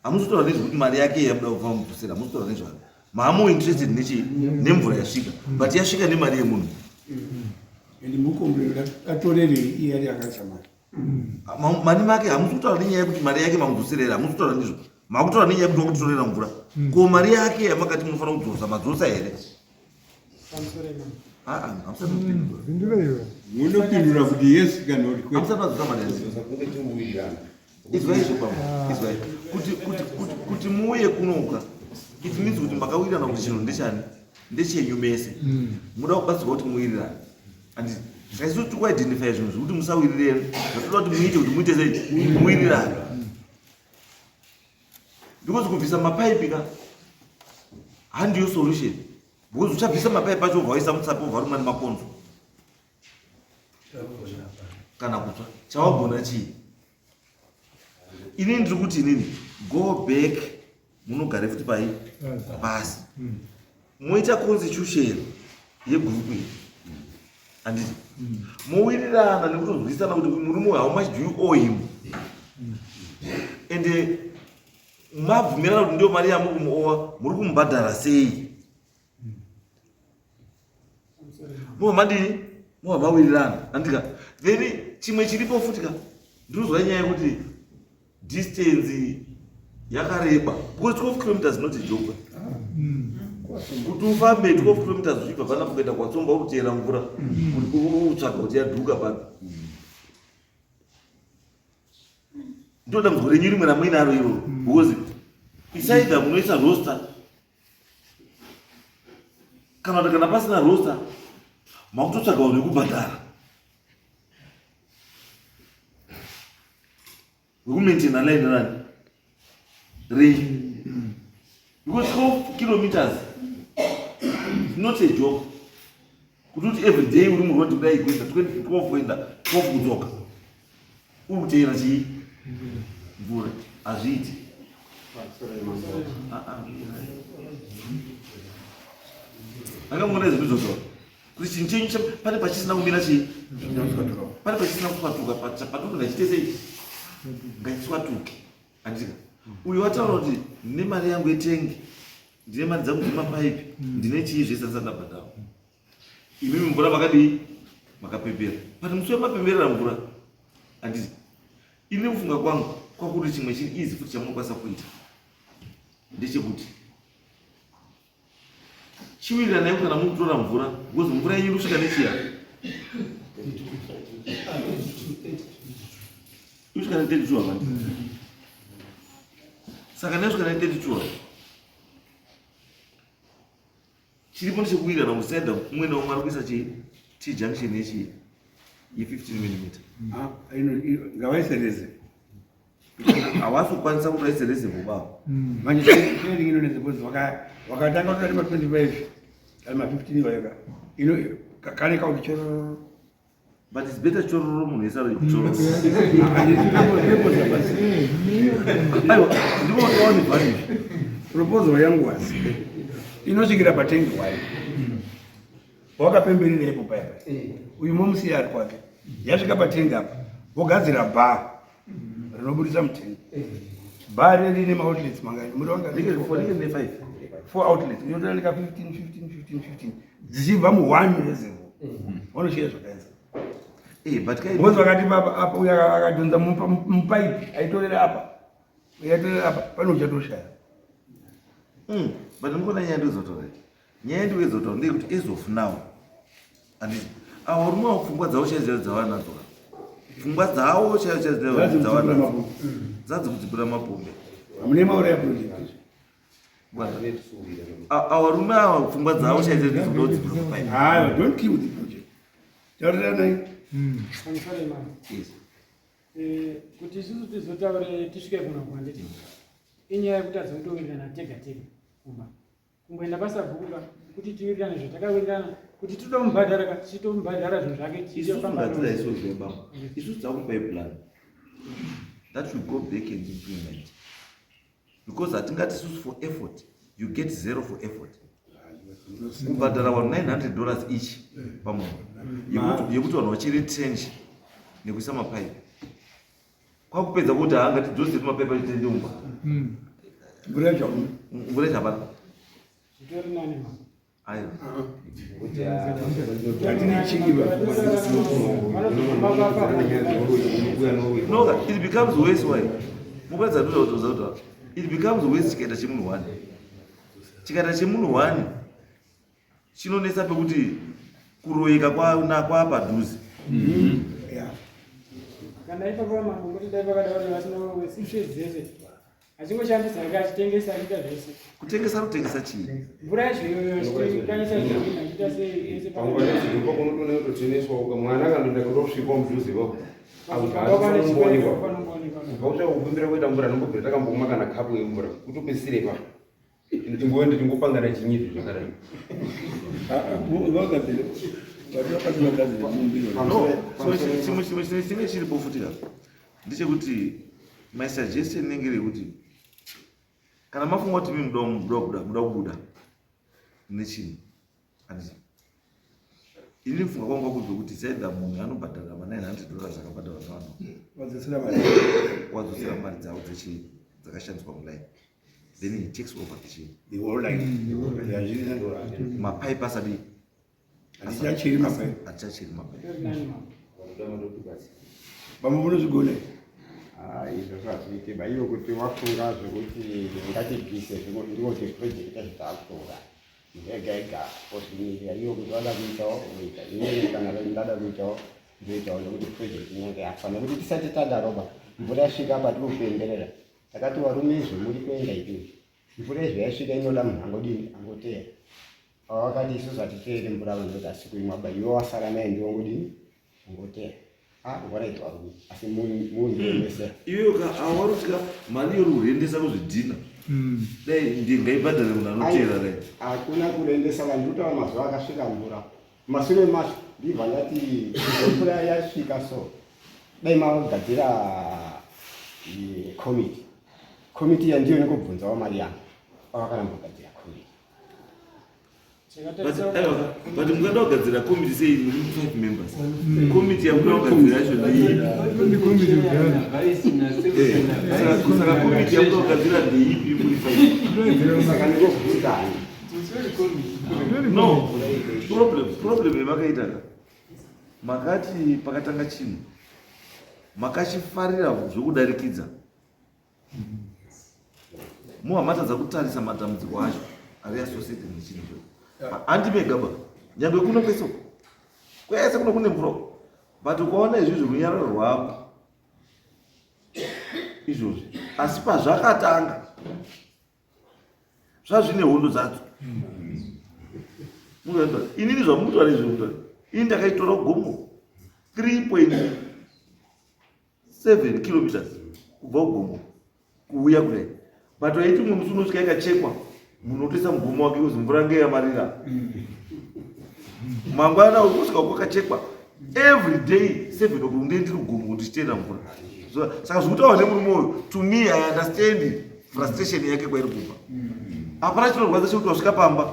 Hamusi kutaura nezvekuti mari yake yamuda kufa mudzosera, hamusi kutaura nezvazvo. Maamo interested nechi nemvura yasvika, but yasvika nemari yemunhu. And mukombe atorerei iye ari akaisa mari? Mari make hamusi kutaura nenyaya yekuti mari yake mamudzoserera, hamusi kutaura nezvo. Makutaura nenyaya yekuti wakutitorera mvura. Ko mari yake yamakati munofanira kudzosa, madzosa here? Pamusoro imamo. Aa, hamusati mupindura. Pindura iwe. Munopindura kuti yes kana kuti kwete. Hamusati madzosa mari yake. Kudzosa kunge tinowirirana. Izwai zvekwambo, izwai kuti muuye kunoka, it means kuti makawirirana kuti chinhu ndechani, ndechenyu mese. Muda kubatsirwa kuti muwirirane, anditi? Saka isu tiri kuidentify zvinhu zvekuti musawirirane, zvatoda kuti muite kuti muite sei muwirirane, because kubvisa mapaipi ka handiyo solution, because uchabvisa mapaipi acho ubva waisa mutsapi, ubva rumwa nemakonzo kana kutsva. Chawagona chii? Inini ndiri kuti inini, go back, munogare futi pai pasi, moita constitution yegroup iyi, handiti? Mowirirana nekutonzwisana kuti murume uyu, how much do you owe him, and mabvumirana kuti ndiyo mari yamuri kumuowa, muri kumubhadhara sei? Mova madini, mova mawirirana, andika? Then chimwe chiripo futi ka, ndinozwa nyaya yekuti distance yakareba, because 12 kilometers not a joke kuti ufambe 12 kilometers uchibva panapa kuenda kwaTsomba uri kuteera mvura, kuti utsvaga kuti yadhuka papi. Ndo dambudziko renyu rimwe ramuinaro iroro, because isaidha munoisa roster, kana kuti kana pasina roster makutotsvaga vanhu vekubhadhara vekumaintaina line rani renyu, because 12 kilometers is not a joke kuti every day uri muroad kudai kuenda 12 kuenda 12 kudzoka uri kuteera chii, mvura. Hazviiti. Ah, ah. Akamona izvi izvozvo kuti chinhu chenyu pane pachisina kumira chii, pane pachisina kuswatuka, patuka ngachiite sei, ngachiswatuke, andika? Uyu wataura kuti ndine mari yangu yetengi, ndine mari dzangu dzemapaipi, ndine chii zvese, ndisati ndabhadhara. Imimi mvura makadii? Makapembera. But musi wemapemberera mvura, handiti? Ini kufunga kwangu kwakuti chimwe chiri easy futi chamunokwanisa kuita ndechekuti chiwiriranai kana muri kutora mvura, because mvura yenyu iri kusvika nechiya, iri kusvika ne32 hapani. Saka nekusvika ne32, chiripo ndechekuwirirana kusaida umwe naumwe ari kuisa chii, T junction yechii, ye15 millimeter. Ah, ngavaisereze. Havasi kukwanisa kuti vaise reservoir bavo. Manje training inonetsa because wakatanga kutora ma25 kana ma15 vayoka ino kane kauti chororo. But it's better chororo, munhu wese ari chororo. Aiwa, ndivo wakawane value. Proposal yangu wasi inosvikira patengi wayo wakapemberera ipo paya paya, uyu momusiya ari kwake. Yasvika patengi apa, vogadzira bar rinobudisa mutengi. Bar riri rine maoutlets mangani? Muri wanga Rinenge ne5. Four outlets, unotora neka 15 15 15 15 dzichibva mu1 reservoir, vanoshiya zvakaenza. But kai Because vakati papa apa uyo akadhonza mupaipi aitorera apa, aitorera apa, pane uchatoshaya. But ndikuona nyaya ndizotaura, nyaya ndikuzotaura ndeyekuti as of now, handiti, avo varume avo pfungwa dzavo chaidzo chaidzo dzavanadzo ka, pfungwa dzavo chaidzo chaidzo Dzadzi dzavanadzo kudzipura dzadzi kudzipura mapombe. Hamune mauraya project. Varume ava pfungwa dzavo chaidzo ndidzodzibva. Don't kill the project. Tauriranai. Yes. Eh, kuti isusu tizotaure tisvike kuno kwanditi inyaya yekutadza kutowirirana tega tega kumba kungoenda pasabhuku ka kuti tiwirirane zvatakawirirana kuti totomubhadhara ka tichitomubhadhara zvinhu zvake isusu ngatida isusu zvebaba isusu takupai plan that we go back and implement because hatingati isusu for effort you get zero for effort kubhadhara vanhu 900 dollars each pamunhu yekuti vanhu vachere trench nekuisa mapaipi kwakupedza kuti haangati dzose mapaipi achitendeumba hmm. mvura yachabana No, it becomes worse why? Mukadzi atoda kuti kuti it becomes worse chikaita chemunhu one. Chikaita chemunhu one chinonetsa pekuti kuroyeka kwa kwa padhuze. Yeah. Kana ipapo mambo kuti dai pakada kuti vasina wesishe dzese. Achingoshandisa hake achitengesa achiita zvese. Kutengesa kutengesa chii? Mvura yacho iyoyo achikanyisa zvinhu achiita sei yese pa. Panguva yacho ndipo kunotoona kutocheneswa uka mwana akandoenda kutosvikwa mudhuze ipapo. Kubva kutanga kukumbira kuita mvura nombobvira takambomwa kana kapu yemvura kutopedzisira ipapo. Tingoende tingopangana chinyi zvakadai. Chimwe chimwe chinenge chiripo futi ka ndechekuti my suggestion inenge iri yekuti kana mafunga kuti mi muda kubuda nechinhu handiti ini kufunga kwangu kwakubve kuti saida munhu anobhadhara ma 900 dollars akabhadharwa nevanhu wadzosera mari dzavo dzechii dzakashandiswa muline then he takes over the chii the whole line mapaipi asadii hatichacheri mapaipi hatichacheri mapaipi bambo munozvigona ah, izvo zvazviite ba ivo kuti wafunga zvekuti ngatibvise ndiko kuti project yacho taakutora munhu ega ega ozvimirira ivo kuti wada kuitawo oita inini kana ndada kuitawo ndoitawo nekuti project inenge yafa nekuti tisati tadaroba mvura yasvika apa tiri kuenderera takati varume izvo muri kuenda ipi mvura izvo yasvika inoda munhu angodini angoteera Wakati isusu hatiteeri mvura vanhu voti asi kuimwa ba iwe wasara naye ndiwe ungodini ungoteera ah waraiti varume asi munhu wese iwe ka awarutya mari yori kurendesa kuzvidhina hmm. dai ndingaibhadhare munhu anoteera dai hakuna kurendesa vanhu ndikutaura mazuva akasvika mvura masure mazvo ndibva ndati mvura yasvika so dai magadzira eh, committee committee yandiyo nekubvunzawo mari yangu vakaramba kugadzira committee but mungada kugadzira committee sei muri five members committee yamuda kugadzira yacho ndeipi eh, saka committee yamuda kugadzira ndeipi muri five no problem problem yamakaita ka makati pakatanga chinhu makachifarira zvokudarikidza muha matadza kutarisa matambudziko acho ari associated nechinhu ichocho handi mega ba nyangwe kuno kwese kwese kuno kune mvura but ukaona izvizvi runyararo rwako izvozvi asi pazvakatanga zvazvine hondo dzadzo inini zvamutaura izvi mutaura ini ndakaitora gomo 3.7 kilometers kubva kugomo kuuya kudai but waiti umwe musi unosvika ikachekwa munhu otoisa mugomo wake kuzi mvura ngeyamarira mangwana usvika kwakachekwa every day 7 o'clock ndiye ndiri kugomo kuti ndichitenda mvura saka zvekutaura nemurume uyu to me i understand frustration yake kwairi kubva hapana chinorwadza chekuti wasvika pamba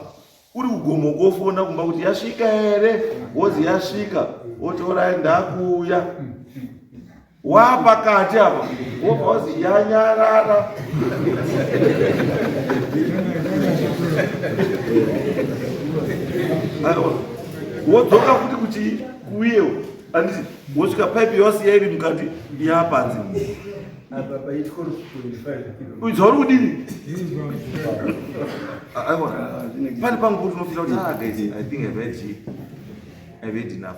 uri kugomo kofona kumba kuti yasvika here wozi yasvika wotorai ndakuuya wapakati apa wobva wazi yanyarara wodzoka futi kuti kuuyewo anditi wosvika paipi yawasiya iri mukati yapanze zvauri kudini aiwa pane pangu kuti unofira kuti ah guys i think i've had i've had enough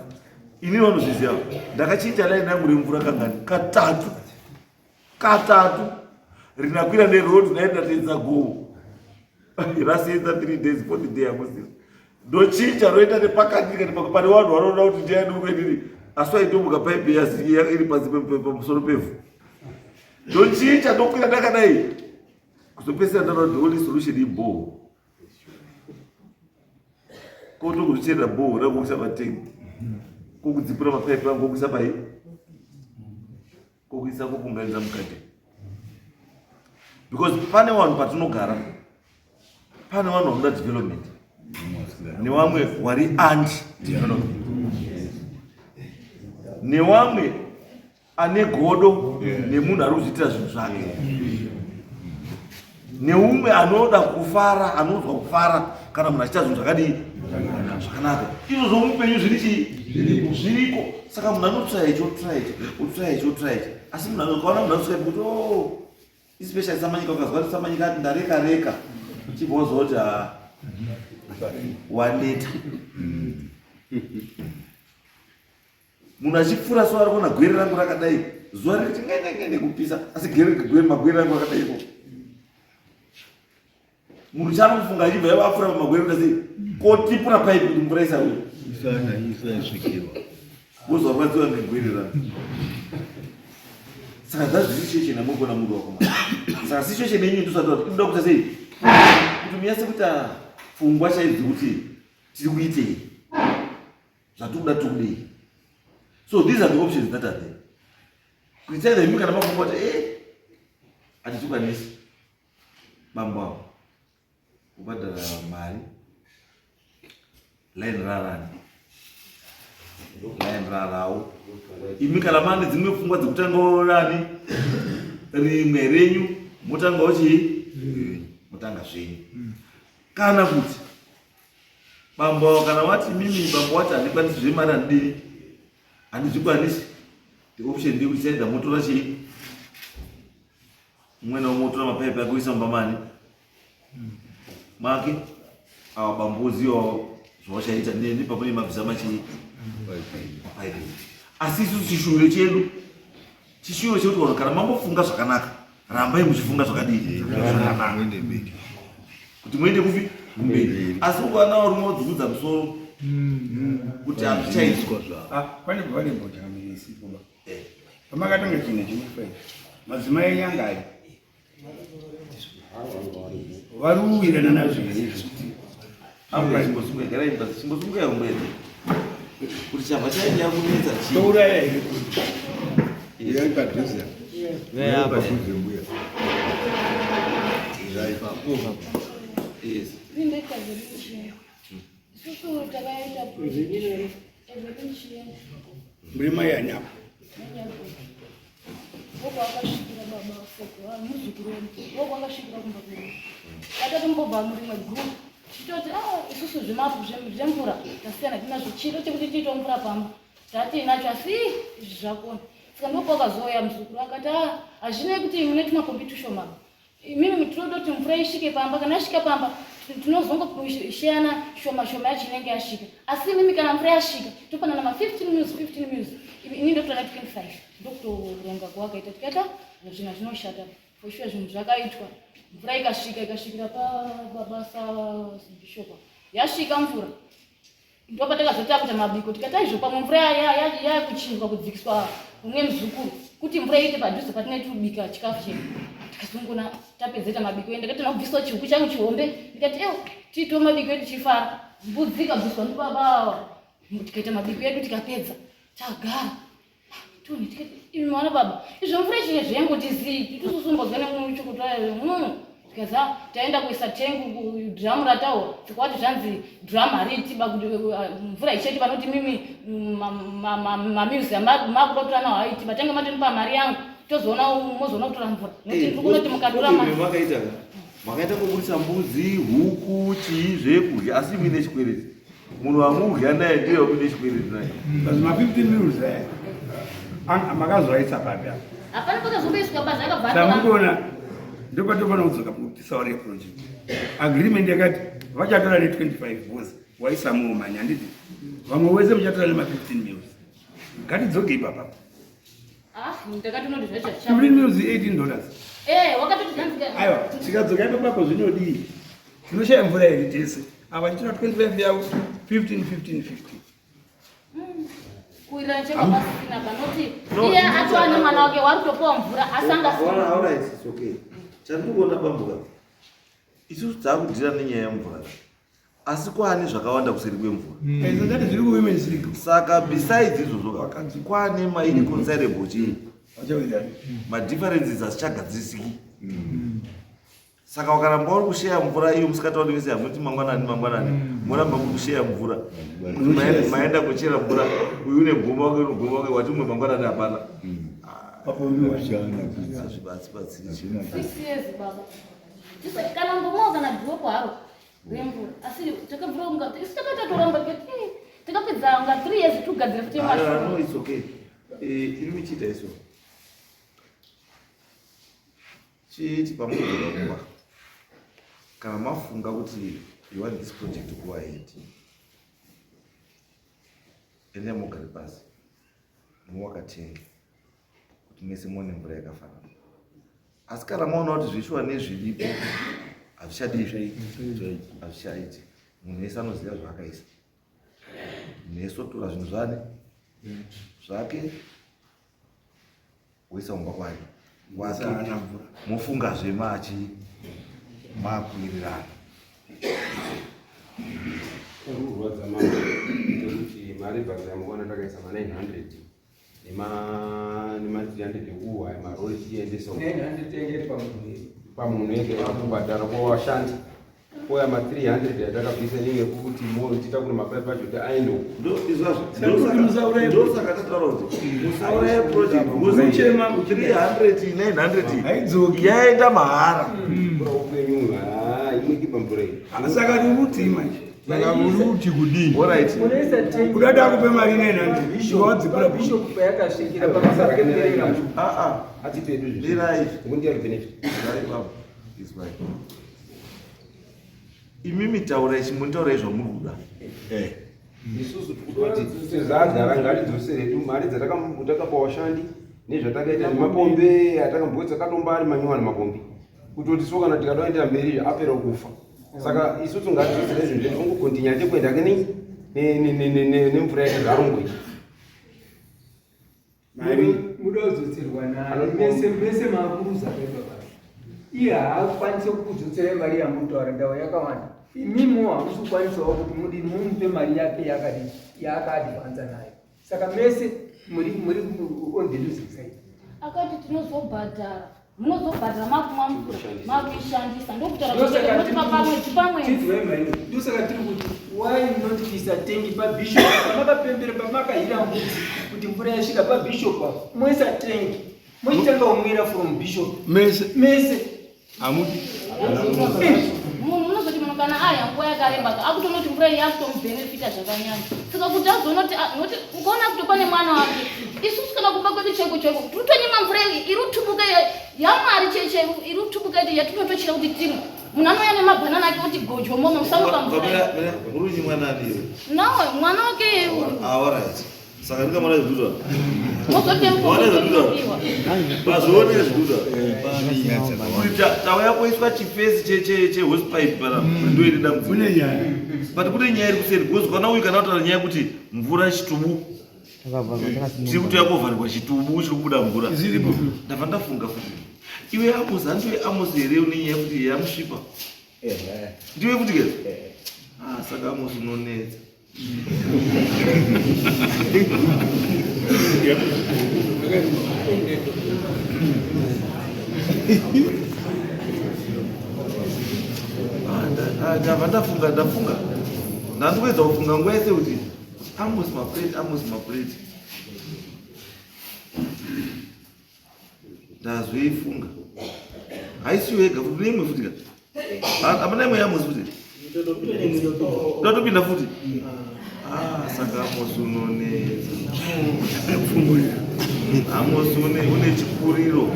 inini vanozviziva ndakachinja line rangu remvura kangani katatu katatu rinakwira neroad naye ndateedza gomo. Rasenza 3 days, fourth day hamusina. Ndochinja roita nepakati ndikati pane vanhu vanoona kuti ndiani ukwedini asi waitomuka paipi iri pasi pamusoro pevhu. Ndochinja ndokwira ndakadai. Kuzopedzisira ndaona kuti the only solution ibhoho. Kotokucherera bhoho rakuisa patengi. Kokudzipura mapaipi angu kokuisa pai. Kokuisa kokunganidza mukati. Because pane vanhu patinogara pane vanhu vanoda development newamwe wari anti development newamwe ane godo nemunhu ari kuzviitira zvinhu zvake neumwe anoda kufara anonzwa kufara kana munhu achiita zvinhu zvakadii zvakanaka izvozvo mupenyu zviri chii zviriko saka munhu anotsvaya ichi otsvaya ichi otsvaya ichi otsvaya ichi asi munhu akaona munhu anotsvaya kuti o oh, especially samanyika ukazwa kuti samanyika ati ndareka reka chibva wazwa kuti ah, waneta munhu achipfuura so ari kuona gwere rangu rakadai zuva rikuti ngenengene kupisa asi gwere magwere rangu rakadai ko munhu chaari kufunga achibva yava apfuura pamagwere kuita sei kotipura paipi kuti mvura isauye wozwarwadziwa negwere rangu saka that's the situation yamurikuona muri wakomana saka situation yenyu ndosati kuti inoda kuita sei kuti munyatse kuita pfungwa chaidzo dzekuti tiri kuitei zvatikuda tikudei so these are the options that are there kuitsaida imi kana mafunga kuti e eh, hatichikwanisi bambo avo kubhadhara mari line rarani line rarawo imi kana mane dzimwe pfungwa dzekutangawo rani rimwe renyu motangawo chii motanga zvenyu kana kuti bambo avo kana wati mimi bambo wati handikwanisi zvemari handidini handizvikwanisi the option ndeyekuti chaida motora chii mumwe naumwe otora mapaipi ake oisa mumba mani make awa bambo ozivawo zvawachaita nepapo nemabvisa machii mapaipi asi isusu chishuwiro chedu Chishuwo chekuti vanhu kana mambofunga zvakanaka rambai muchifunga zvakadii zvakanaka kuti muende kupi kumberi asi ukaona varume vodzungudza musoro kuti hazvichaitwa ah, pane pane bhojamirisipoba eh. pamakatanga chinhu chinofa madzimai enyu anga ari vari kuwirirana nazvo here izvo kuti chabva chainya kunetsa chii touraya here uyai padhuze uyai padhuze mbuya uyai papo yes Muri mai anyapa. Vokwakasvikira baba sekuru muzukuru wedu vokwakasvikira kumba kwedu tatatombobva murimwe group tichitoti ah isusu zvemapu zvemvura tasiyana tinazvo chiro chekuti tiito mvura pamba tatiinacho asi izvi zvakona saka ndokwakazouya muzukuru akati ah hazvinei kuti mune tumapombi tushoma Imimi tinoda kuti mvura isvike pamba, kana yasvika pamba tinozongosheyana shoma shoma yacho inenge yasvika. Asi imimi kana mvura yasvika topanana ma 15 mils 15 mils, ini ndotora 25 ndokutoronga kwakaita tikaita zvinhu zvinoshata for sure zvinhu zvakaitwa mvura ikasvika ikasvikira pabasa bishopa yasvika mvura Ndopatakazotanga kuita mabiko tikati aizvo pamwe mvura yakuchinjwa kudzikiswa umwe muzukuru kuti mvura iite padhuze patinenge tiri kubika chikafu chedu tikazongona tapedza ita mabiko edu ndakati ndakubvisawo chihuku changu chihombe ndikati ewo tiitewo mabiko edu tichifara mbudzi ikabviswa ndibaba tikaita mabiko edu tikapedza tagara Tony tikati imi mwana baba izvo mvura ichine zvengoti zii titususumbozwa nemuchukuta tikaza taenda kuisa tengu drum rataura tikwati zvanzi drum hariiti ba kuti mvura icheti vanoti mimi mamills makuda kutora nawo haiti batanga matonipa mari yangu tozoona mozoona kutora mvura nokuti ndiri kunoti mukatora mari makaita makaita kuburitsa mbudzi huku chii zvekudya asi muine chikwereti munhu wamudya naye ndiye wakuine chikwereti naye but ma 15 mils aya makazoaisa papi apa hapana pakazomboiswa basa akabva samukuona ndopatofanira kudzoka tisaure project agreement yakati vachatora ne 25 because waisa more money handiti vamwe wese muchatora nema 15 mils ngatidzoke ipapa Ah, ndakatonoti zvacho 15 mils 18 dollars eh wakatoti aiwa tikadzoka ipapapo zvinodii Tinoshaya mvura here tese? Ava chitora 25 yavo 15 15 15. Kuwirirana cheko pasina panoti iye atova nemwana wake wari kutopiwa mvura asi anga Alright, it's okay. Chandiri kuona bambuka. Isusu takudhira nenyaya yemvura. Asi kwaane zvakawanda kuseri kwemvura. Ndati zviri kuwomen's league. Saka besides izvozvo ka kwaane mairreconcilable chii? Madifferences asichagadzirisiki. Saka wakaramba uri kusheya mvura iyo musikatauri vese hamuti mangwanani mangwanani moramba muri kusheya mvura. Maenda kuchera mvura uyu une goma wake une goma wake wati umwe mangwanani hapana. Hazvibatsibatsiri. 6 years baba. Tisa kana mbomo kana drop haro remvura asi takabvura kunga isu takatatoramba tikati takapedza kunga 3 years tugadzira futi Ah, no, it's okay. Iri michiita iso. Chiti pamudzoka kumba. Kana mafunga kuti you want this project to go ahead. Endai mugare pasi. Muwakatenga kuti mese muone mvura yakafanana. Asi kana maona kuti zvishuwa nezviripo hazvichadii hazvichaiti. Munhu wese anoziva zvaakaisa. Munhu wese otora zvinhu zvani zvake woisa kumba kwake wake mofungazve machi makuwirirana. Kurwadza mama ndekuti mari bvazamuona takaisa ma 900 nema nema 300 ekuhwa marori tichiendesa uko. 900 tenge pamunhu. Pamunhu ege kubhadhara kwavashandi koya ma 300 yatakabvisa inenge yekuti mo titakure mapaipi acho kuti aende uko. Ndosaka tataura kuti musauraye project because 300 900 yaenda mahara. Mvura upenyu imwe kipa mvura iyi. Saka tiri manje. Saka muri kuti kudii? Alright. Unoisa tengi. Kuda takupe mari 900. Wadzipura Bishop payakasvikira pamasapemberera. Ah ah. Atipe edu zvinhu. Mirai. Ngokuti ari benefit. Mirai baba. It's fine. Imimi taurai chimunitaurai zvamuri kuda. Eh. Isusu tikuda kuti sezvagara ngatidzosere tu mari dzatakapa vashandi nezvatakaita nemapombe atakambotsa katomba ari manyowani mapombe kutoti so kana tikatoendera mberi apera kufa. Saka isusu ngatidzosere zvinhu zvedu ongokontinya chekuenda ke nemvura yake zvarongoita. Mari. Muda kudzoserwa naye mese mese makuruza baba. Iye haakwanisi kukudzoserai mari yamutaura ndau yakawanda. Imimiwo hamusi kukwanisawo kuti mudini mumupe mari yake yakadini yaakaadvanza nayo. Saka mese muri muri on the losing side. Akati tinozobhadhara munozobhadhara makumwa mvura makuishandisa ndokutaura Ndosaka kuti pamwedzi pamwedzi. Tinzwai mari. Ndosaka tiri kuti why not kuisa tengi pabishop pamakapembera pamakahira mbudzi kuti mvura yasvika pabishop apo moisa tengi mochitanga kumwira from bishop Mese. mese. Hamuti. Munhu unozoti munhu kana aya nguva yakareba ka akutonoti mvura iyi yakutomubhenefita zvakanyanya saka kuti azonoti noti ukaona kuti pane mwana wake isusu kana kumba kwedu chaiko chaiko tirikutonyima mvura iyi iri kutubuka yamwari chaiyo chaiyo iri kutubuka iyi yatinotochera kuti timwe. Munhu anouya nemabhanana ake oti gojo momo musamupa mvura iyi. Muri kunyimwa nani iwe? Nawe mwana wake iye uyu. Ah, alright. Saka ndikamona zvikuitwa. Mozote Mwana zvikuitwa. Pazvione zvikuitwa. Kuti tauya kuiswa chifesi che hosepipe pana ndo iri dambudziko. Kune nyaya. But kune nyaya iri kuseri because kana uyu kana kutaura nyaya yekuti mvura chitubu. Tiri kutoya kovharirwa chitubu chiri kubuda mvura. Zviripo. Ndabva ndafunga futi. Iwe Amos, handiwe Amos here une nyaya yekuti yamusvipa? Ndiwe futi ke? Ah, saka Amos unonetsa. Ah, ndabva ndafunga ndafunga. Ndandikuedza kufunga nguva yese kuti Amos Mapreti, Amos Mapreti. Ndazoifunga. Haisiyo yega futi, kune imwe futi ka. Hapana imwe yaAmos futi. Ndatopinda futi. Ah, saka Amos unonetsa. Amos une chikuriro.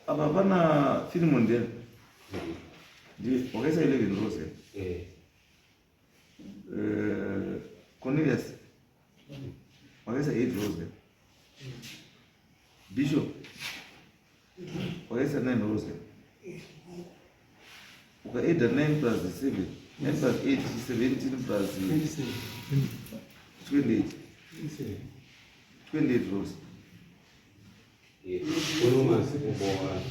Apa pana Philemon ndiani? Ndiye wakaisa 11 rows here? Eh. Eh, Cornelius wakaisa 8 rows here? Bishop wakaisa 9 rows here? Ukaeda 9 plus 7, 9 plus 8, 17 plus 28. 28 rows. Unomasi kubowa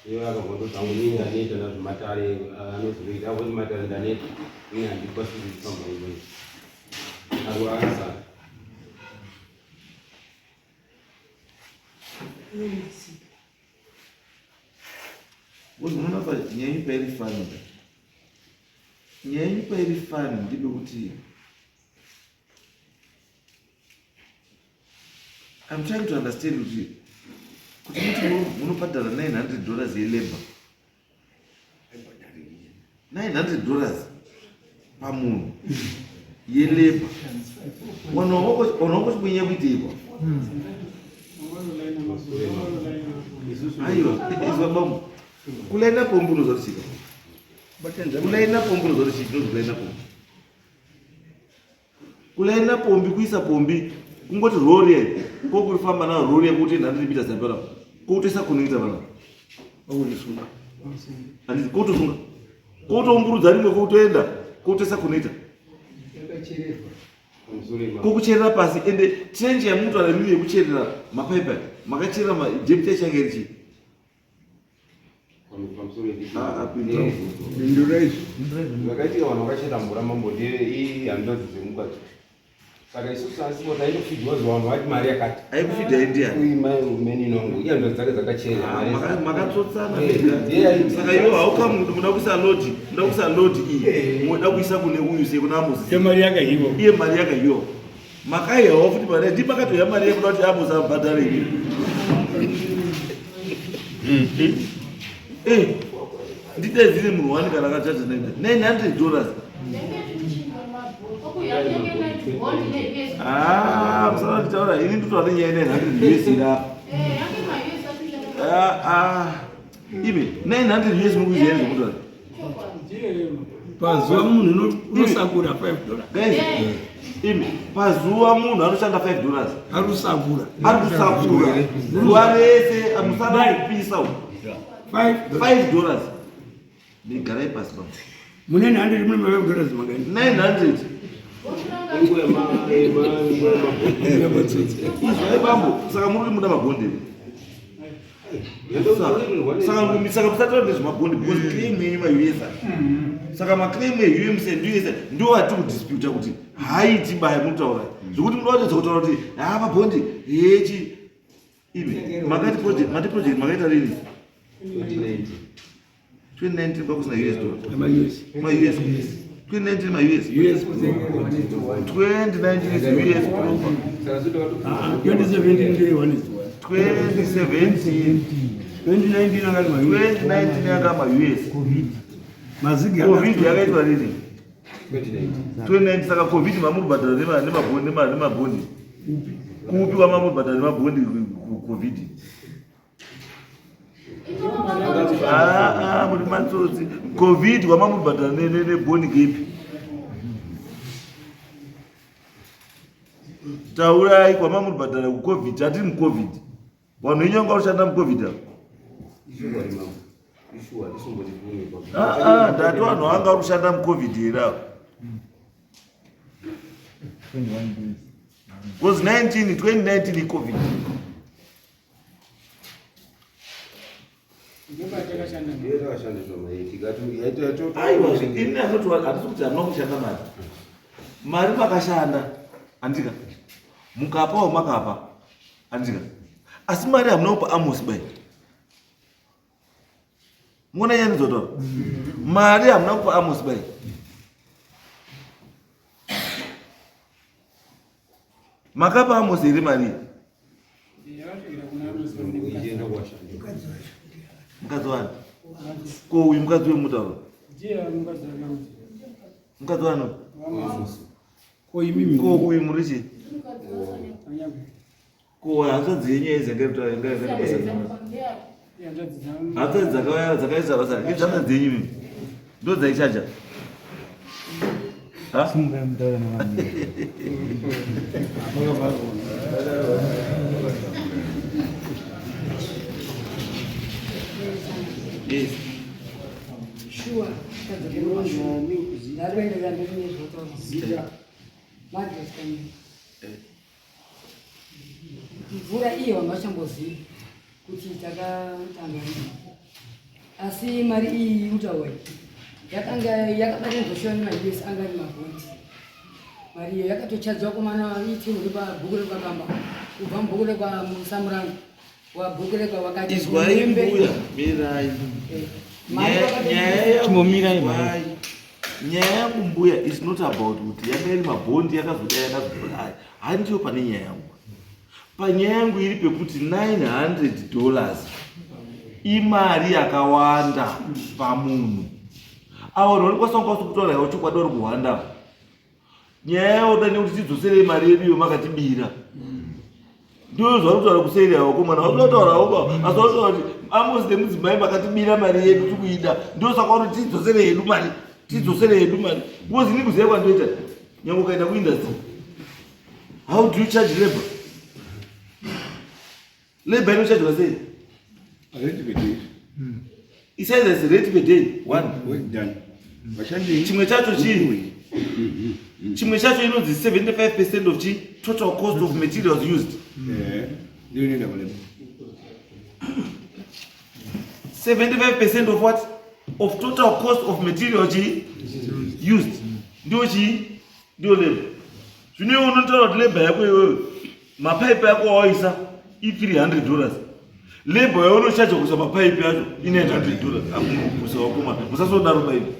iye akabva zangu ini ndaneta nazvimatare anozoita akuti matare ndaneta ini handikwanisi kufamba iwe ari akasara. Because unoona pa nyaya yenyu pairi fani, nyaya yenyu pairi fani ndepekuti I'm trying to understand kuti muti munobhadhara $900 yelabor, $900 pamunhu yelabor, vanhu vakochikwinya kuiteikwa? Aiwa, izwa bambo, kulaina pombi unoziva kuti chika kulaina pombi, unoziva kuti chii chinonzi kulaina pombi? Kulaina pombi kuisa pombi, kungoti rori kokurifamba nayo rori yekuti 100 meters apera kokutoisa connector panapa. Wakulisunga. Handiti kotosunga, kotoumburudza rimwe, kotoenda kotoisa connector. Yakachererwa. Kokucherera pasi, ende trench yamunotaura imimi yekucherera mapaipi aya, makacherera depth yachange iri chii? Ah, ah, pinda mubvunzo. Bindura izvi. Zvakaitika, vanhu vakachera mvura mambo ndehanzvadzi dzemukadzi, saka isusu asipo taitofidhiwa zuva, vanhu vati mari yakati. Aikufidhai ndiani? Mai meni nongo ihanzvadzi dzake dzakachera. Ah, mari makatsotsana Eh, mega. ndiye Saka iwo haukamu kuti muda kuisa load, muda kuisa load iyi, muda kuisa kune uyu sei, kuna Amos? Iyo mari yakahiwa. Iye mari yakaiwa, makaihawo futi mari ndi makatoya mari yekuda kuti Amos abhadhare ini. Eh, ndidaidzire munhu wani kana akachaja $900. Ah, musana nditaura ini, nditotaura nenyaya 900 US ira. Ah, ah. Imi 900 US mukuziva zvekutaura? Pazuva munhu unosakura $5. Guys, imi, pazuva munhu anoshanda $5? Ari kusakura. Ari kusakura zuva rese, musana kupisa uku. 5. $5. Migarai pasi pa Mune 100, mune $5 mangani? 900. Izvai bambo, saka muri kuti muda mabhondi here? Saka musataura nezvemabhondi because claim yenyu maUS, saka maclaim eUMC and US ndo atiri kudisputa kuti haiti baya mutaura zvekuti muda kutedza kutaura kuti ha mabhondi yechi. Imi makati project, mati project makaita rini? 2019 kwakusina US dollar. MaUS. MaUS 2019, maUS. US. 2019 is US proper. 2017 ndeye 1 is 2017. 2019 akati maUS. 2019 yanga maUS. Mazigi. COVID yakaitwa rini? 2019. Saka COVID mamuri kubhadhara nemabhondi kupi? Kwamamuri kubhadhara nemabhondi COVID? Ah, ah, muri matsotsi. COVID kwamamuri kubhadhara nebhondi kepi? Taurai kwamamuri kubhadhara kuCOVID. Hatiri muCOVID, vanhu venyu vanga kushanda muCOVID ava. Ah, ah, ndati vanhu vanga vari kushanda muCOVID here ava? Because 19 2019 iCOVID. Aiwa, ini anoti hatisi kuti hamuna kushanda mari, mari makashanda, handika mukapawo makapa, handika, asi mari hamuna kupa Amos bai. Muona nyaya ndizotaura, mari hamuna kupa Amos bai. Makapa Amos here mari? Mukadzi wani? Ko uyu mukadzi wemutauro? Mukadzi wani? Ko imimi? Ko uyu muri chii? Ko hanzvadzi yenyu yaizenge hanzvadzi dzakauya dzakaisa basa ngedzhanzvadzi dzenyu mimi ndo dzaichaja Yes. Sure. Mvura iyo vanga vachambozivi kuti takatanga asi mari iyi utaura yakanga yakabatanidzwa shuwa nemaus anga ari mabhondi mari iyo yakatochadzwa komana itimu rebhuku rekwakamba kubva mubhuku rekwamusamuranga wabhuku rekwa wakati Izwai mbuya, mirai. Eh, mari Nyaya Chimbomirai, izwai. Nyaya yangu mbuya is not about kuti yanga iri mabhondi yakazodai yakazodai. Handiyo pane nyaya yangu. Panyaya yangu iri pekuti 900 dollars imari yakawanda pamunhu. Avo vanhu vanokwanisa kukwanisa kutaura yavo chokwadi vari kuhwanda. Nyaya yaoda nekuti tidzoserei mari yedu iyo makatibira. Ndiyo zvauri kutaura kuseri avo komana vari kutaurawo ba asi vari kutaura kuti Amos nemudzimai makatibira mari yedu tiri kuida. Ndiyo saka vari kuti tidzoserei hedu mari tidzosere hedu mari because ini kuziva kwandoita nyange ukaenda kuindustry how do you charge labor labor inochajwa sei Rate per day. Isaizes rate per day one Work done. Vashandi chimwe chacho chii chimwe chacho inonzi 75 percent of chi total cost of materials used Eh, ndiyo inoenda kulabor. 75 percent of what of total cost of material chii used ndiyo chii ndiyo labor zvino iwe unotaura kuti labor yako iwewe mapaipi ako awaisa i300 dollars labor yaunochaja kuisa mapaipi acho i900 dollars amunokusa wakoma musasodaro maipi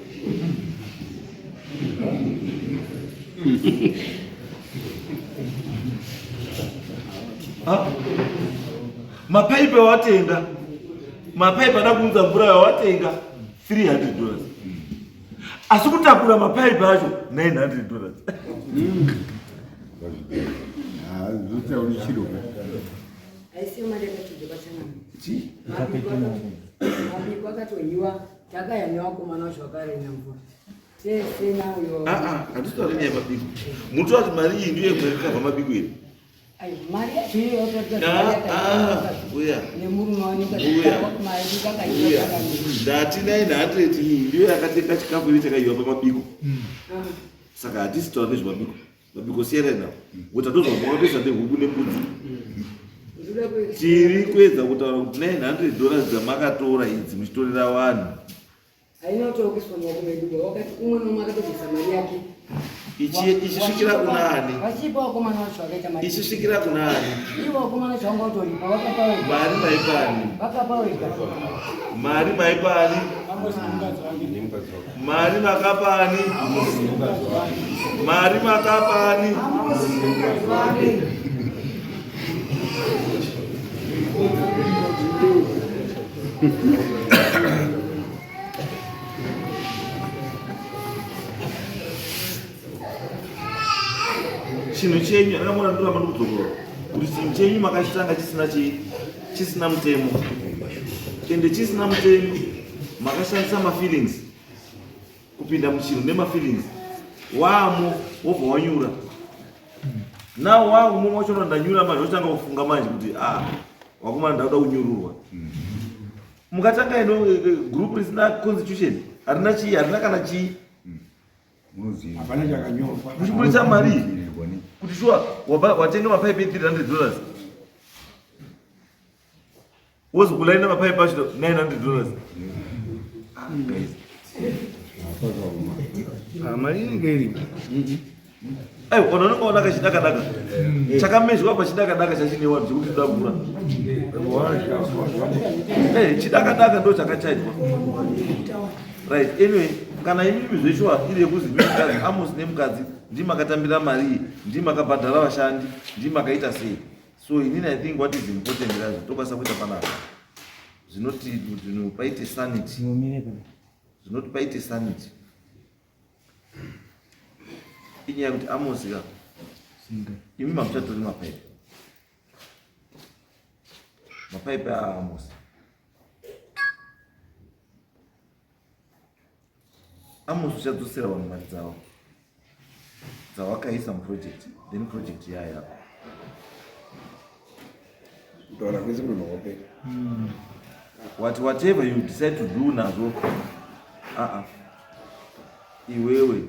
mapaipi awatenga mapaipi ada kuunza mvura yawatenga 300 dollars asi kutakura mapaipi acho 900 dollars Zvotauri chiro. Haisiyo mari yakatobva kwachanana. Mabiko akatoyiwa takaya nevakomana vacho vakarina mvura tese nauyo. Hatitauri nyaya yemabiko muti wati mari iyi ndiyo yekavha mabiko here Ai, mari yacho iyoyo Ah, ah, uya. nemurume Uya. Uya. Ndati 900 iyi ndiyo yakatenga chikafu iri chakaiwa pamabiko saka hatisi taura nezvemabiko mabiko siyanai nawo kuti tatozwa makatoisa nehuku nembudzi tiri kuedza kutaura kuti 900 dollars dzamakatora idzi muchitorera vanhu Haina kutorokeswa maoko medu wakati umwe nomwe akatobvisa mari yake Ichisvikira kuna ani? Vachipa vakomana vacho vakaita mari. Ichisvikira kuna ani? Ivo vakomana vacho vanga vatoripa vakapa wega. Mari maipani? Vakapa wega. Mari maipani? Mari makapani? Mari makapani? Chinhu chenyu angamona ndoramba ndikudzokorora kuti chinhu chenyu makachitanga chisina chii chisina mutemo ende chisina mutemo makashandisa mafeelings kupinda muchinhu nemafeelings wamo wobva wanyura now waumwe wacho ndanyura manje wotanga kufunga manje kuti ah wakomana ndakuda kunyururwa mukatanga ino eh, eh, group risina constitution harina chii harina kana chii Hapana chakanyorwa. muchiburitsa mari kuti shuwa watenga mapaipi e 300 dollars wozi kulaina mapaipi acho 900 dollars Ah, guys. Ah, mari inenge irimo. Aiwa ona unenge waona kachidakadaka chakamezwa pachidakadaka chachine wanhu chekuti toda mvura. Eh, chidakadaka ndo chakachaitwa right anyway kana imimi zveshuwa iri yekuzi mukadzi amos nemukadzi ndii makatambira mari iyi ndii makabhadhara vashandi ndii makaita sei so inini i think what is important razvo tokwanisa kuita panapa zvinoti kuti paite sanity zvinoti paite sanity inyaya yekuti amosi ka imi mamuchatori mapaipi mapaipi aamosi amosi uchadzosera vanhu mari dzavo dzawakaisa muproject then project yayako kutaura kwese kunonokopera hmm. what whatever you decide to do nazvo aa uh -uh. iwewe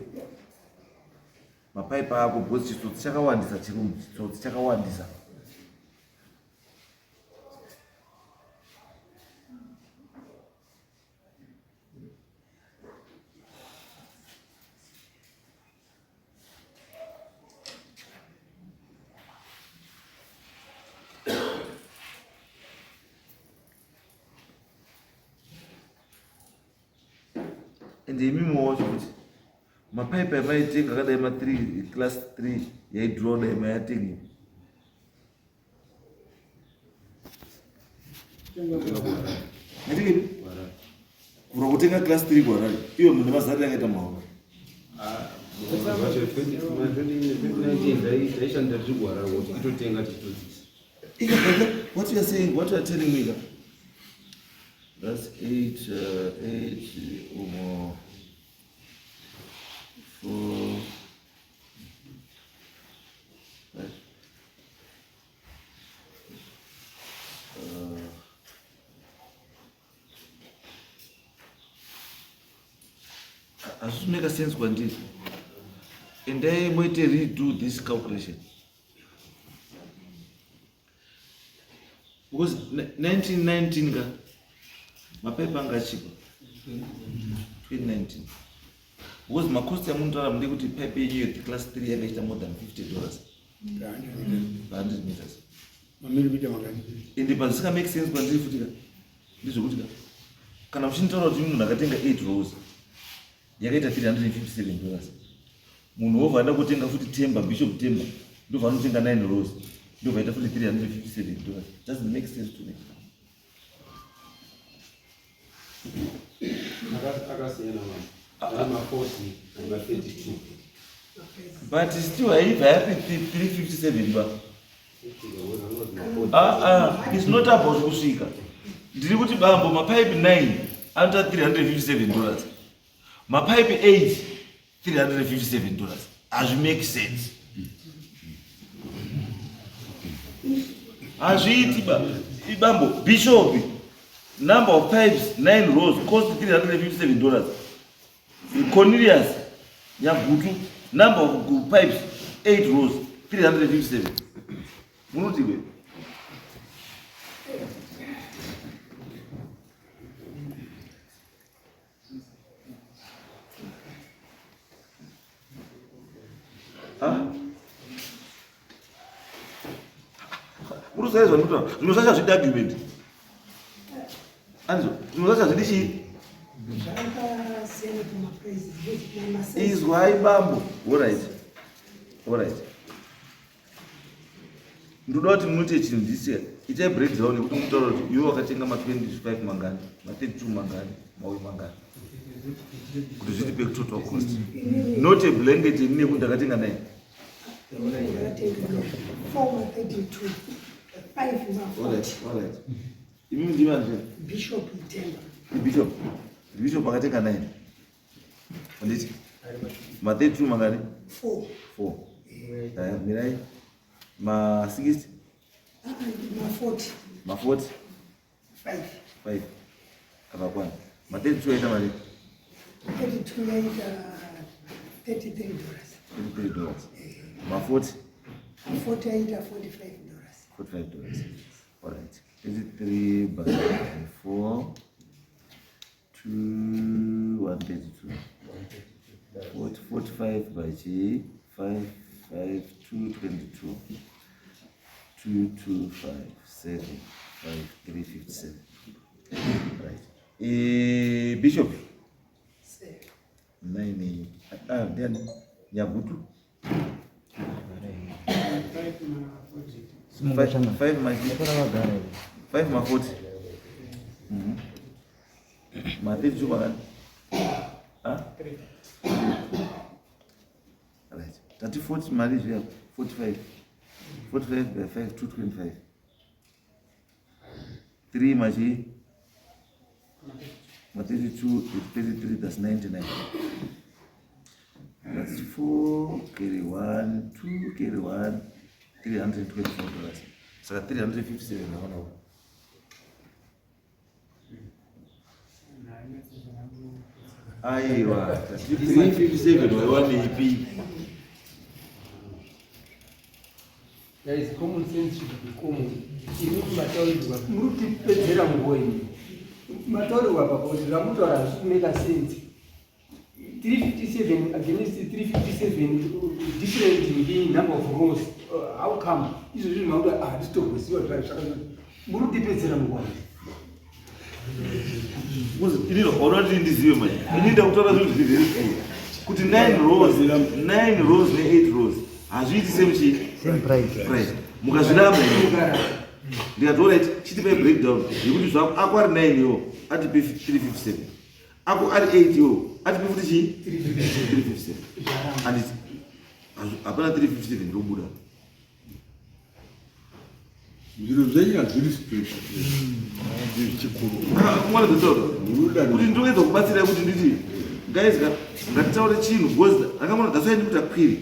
mapaipi ako because chitsotsi chakawandisa chirungu chitsotsi chakawandisa ende imimi wacho kuti mapaipi amaitenga akadai ma 3 class 3 yaidhura kudai mayatenga Kura kutenga class 3 kuHarare iwe mune mazari akaita maoko. Taishanda tiri kuHarare kuti itotenga tichitodzisa. Ika what you are saying, what you are telling me That's 8 8 umo 4 Hazvisi kumeka sense kwandiri. Endai moite redo this calculation. Because 1919 ka mapepa anga achipa 2019 because macost yamunotaura ndekuti pipe yenyu iyo class 3 yakaita more than 50 dollars pa 100 meters ende pazvisinga make sense kwandiri futi ka ndezvekuti ka kana muchinitaura kuti munhu akatenga 8 rows yakaita 357 dollars munhu wobva aenda kotenga futi temba bishop temba ndobva anotenga 9 rows ndobva aita futi 357 dollars doesn't make sense to me Akasiyana mama. Ma 40 ma 32. But still haibva yapi 357 ba. Ah ah, it's not about kusvika. Ndiri kuti bambo mapaipi 9 anoita 357 dollars. Mapaipi 8 357 dollars. Hazvi make sense. Hazviiti ba bambo bishop number of pipes 9 rows cost 357 dollars. Cornelius Nyagutu number of pipes 8 rows 357. Munoti we Uri kusai zvandinotaura zvimwe zvacho hazvidi argument anzo zvimwe zvacho hazvidi chii izwai bambo orit orit ndoda kuti muite chinhu ndisiya itai breakdown yekuti mutaura kuti iwe wakatenga ma25 mangani ma32 mangani mauyu mangani kuti zvitipe total cost not a blanket ini nekuti ndakatenga nine Imimi ndimi ani? Bishop Mtemba. Bishop. Bishop akatenga nine. Handiti? Ma 32 mangani? 4. 4. Eh, mirai. Ma 60? Ah, ma 40. Ma 40? 5. 5. Akakwana. Ma 32 yaita mari? 32 yaita 33 dollars. 33 dollars. Ma 40? Ma 40 yaita 45 dollars. 45 dollars. All right. 33 by 4 2 132. 40, 45 by G 5 5 2 22. 2 2 5 7. 357. Right. Eh, Bishop. 9 ah, ndiani? Nyagutu. 5 ma 5 ma 40. Ma 32 makani? Ah? Right. Tati 40 mari zviya 45. 45 by 5 225. 3 machi ma 32 33 that's 99. That's 4 carry 1 2 carry 1 $324. Saka 357 naona. Aiwa, 357 waiwanepi? Guys, common sense should be common. Imi mataurirwa muri kutipedzera nguva imi. Mataurirwa apa kuti zvamutaura hazvisi kumeka sense. 357 against 357 different in number of rows. How come? Izvo zvinhu makuti hatitokuziva zvakazoti. Muri kutipedzera nguva imi. Inini hauna ndizive manje. Ini ndakutaura zvinhu zviri very clear. Kuti 9 rows, 9 rows ne 8 rows hazviiti same chii? Same price. Price. Mukazviramba imi. Ndikati alright, chitipai breakdown yekuti zvako ako ari 9 yo atipe 357. Ako ari 8 yo atipe futi chii? 357. Handiti hapana 357 ndobuda. Zviro zvenyu hazviri straight. Chikuru. Mwana dzotaura. Kuti ndinoedza kubatsira kuti nditi guys ngatitaure chinhu because akamona that's why ndikuti akwiri.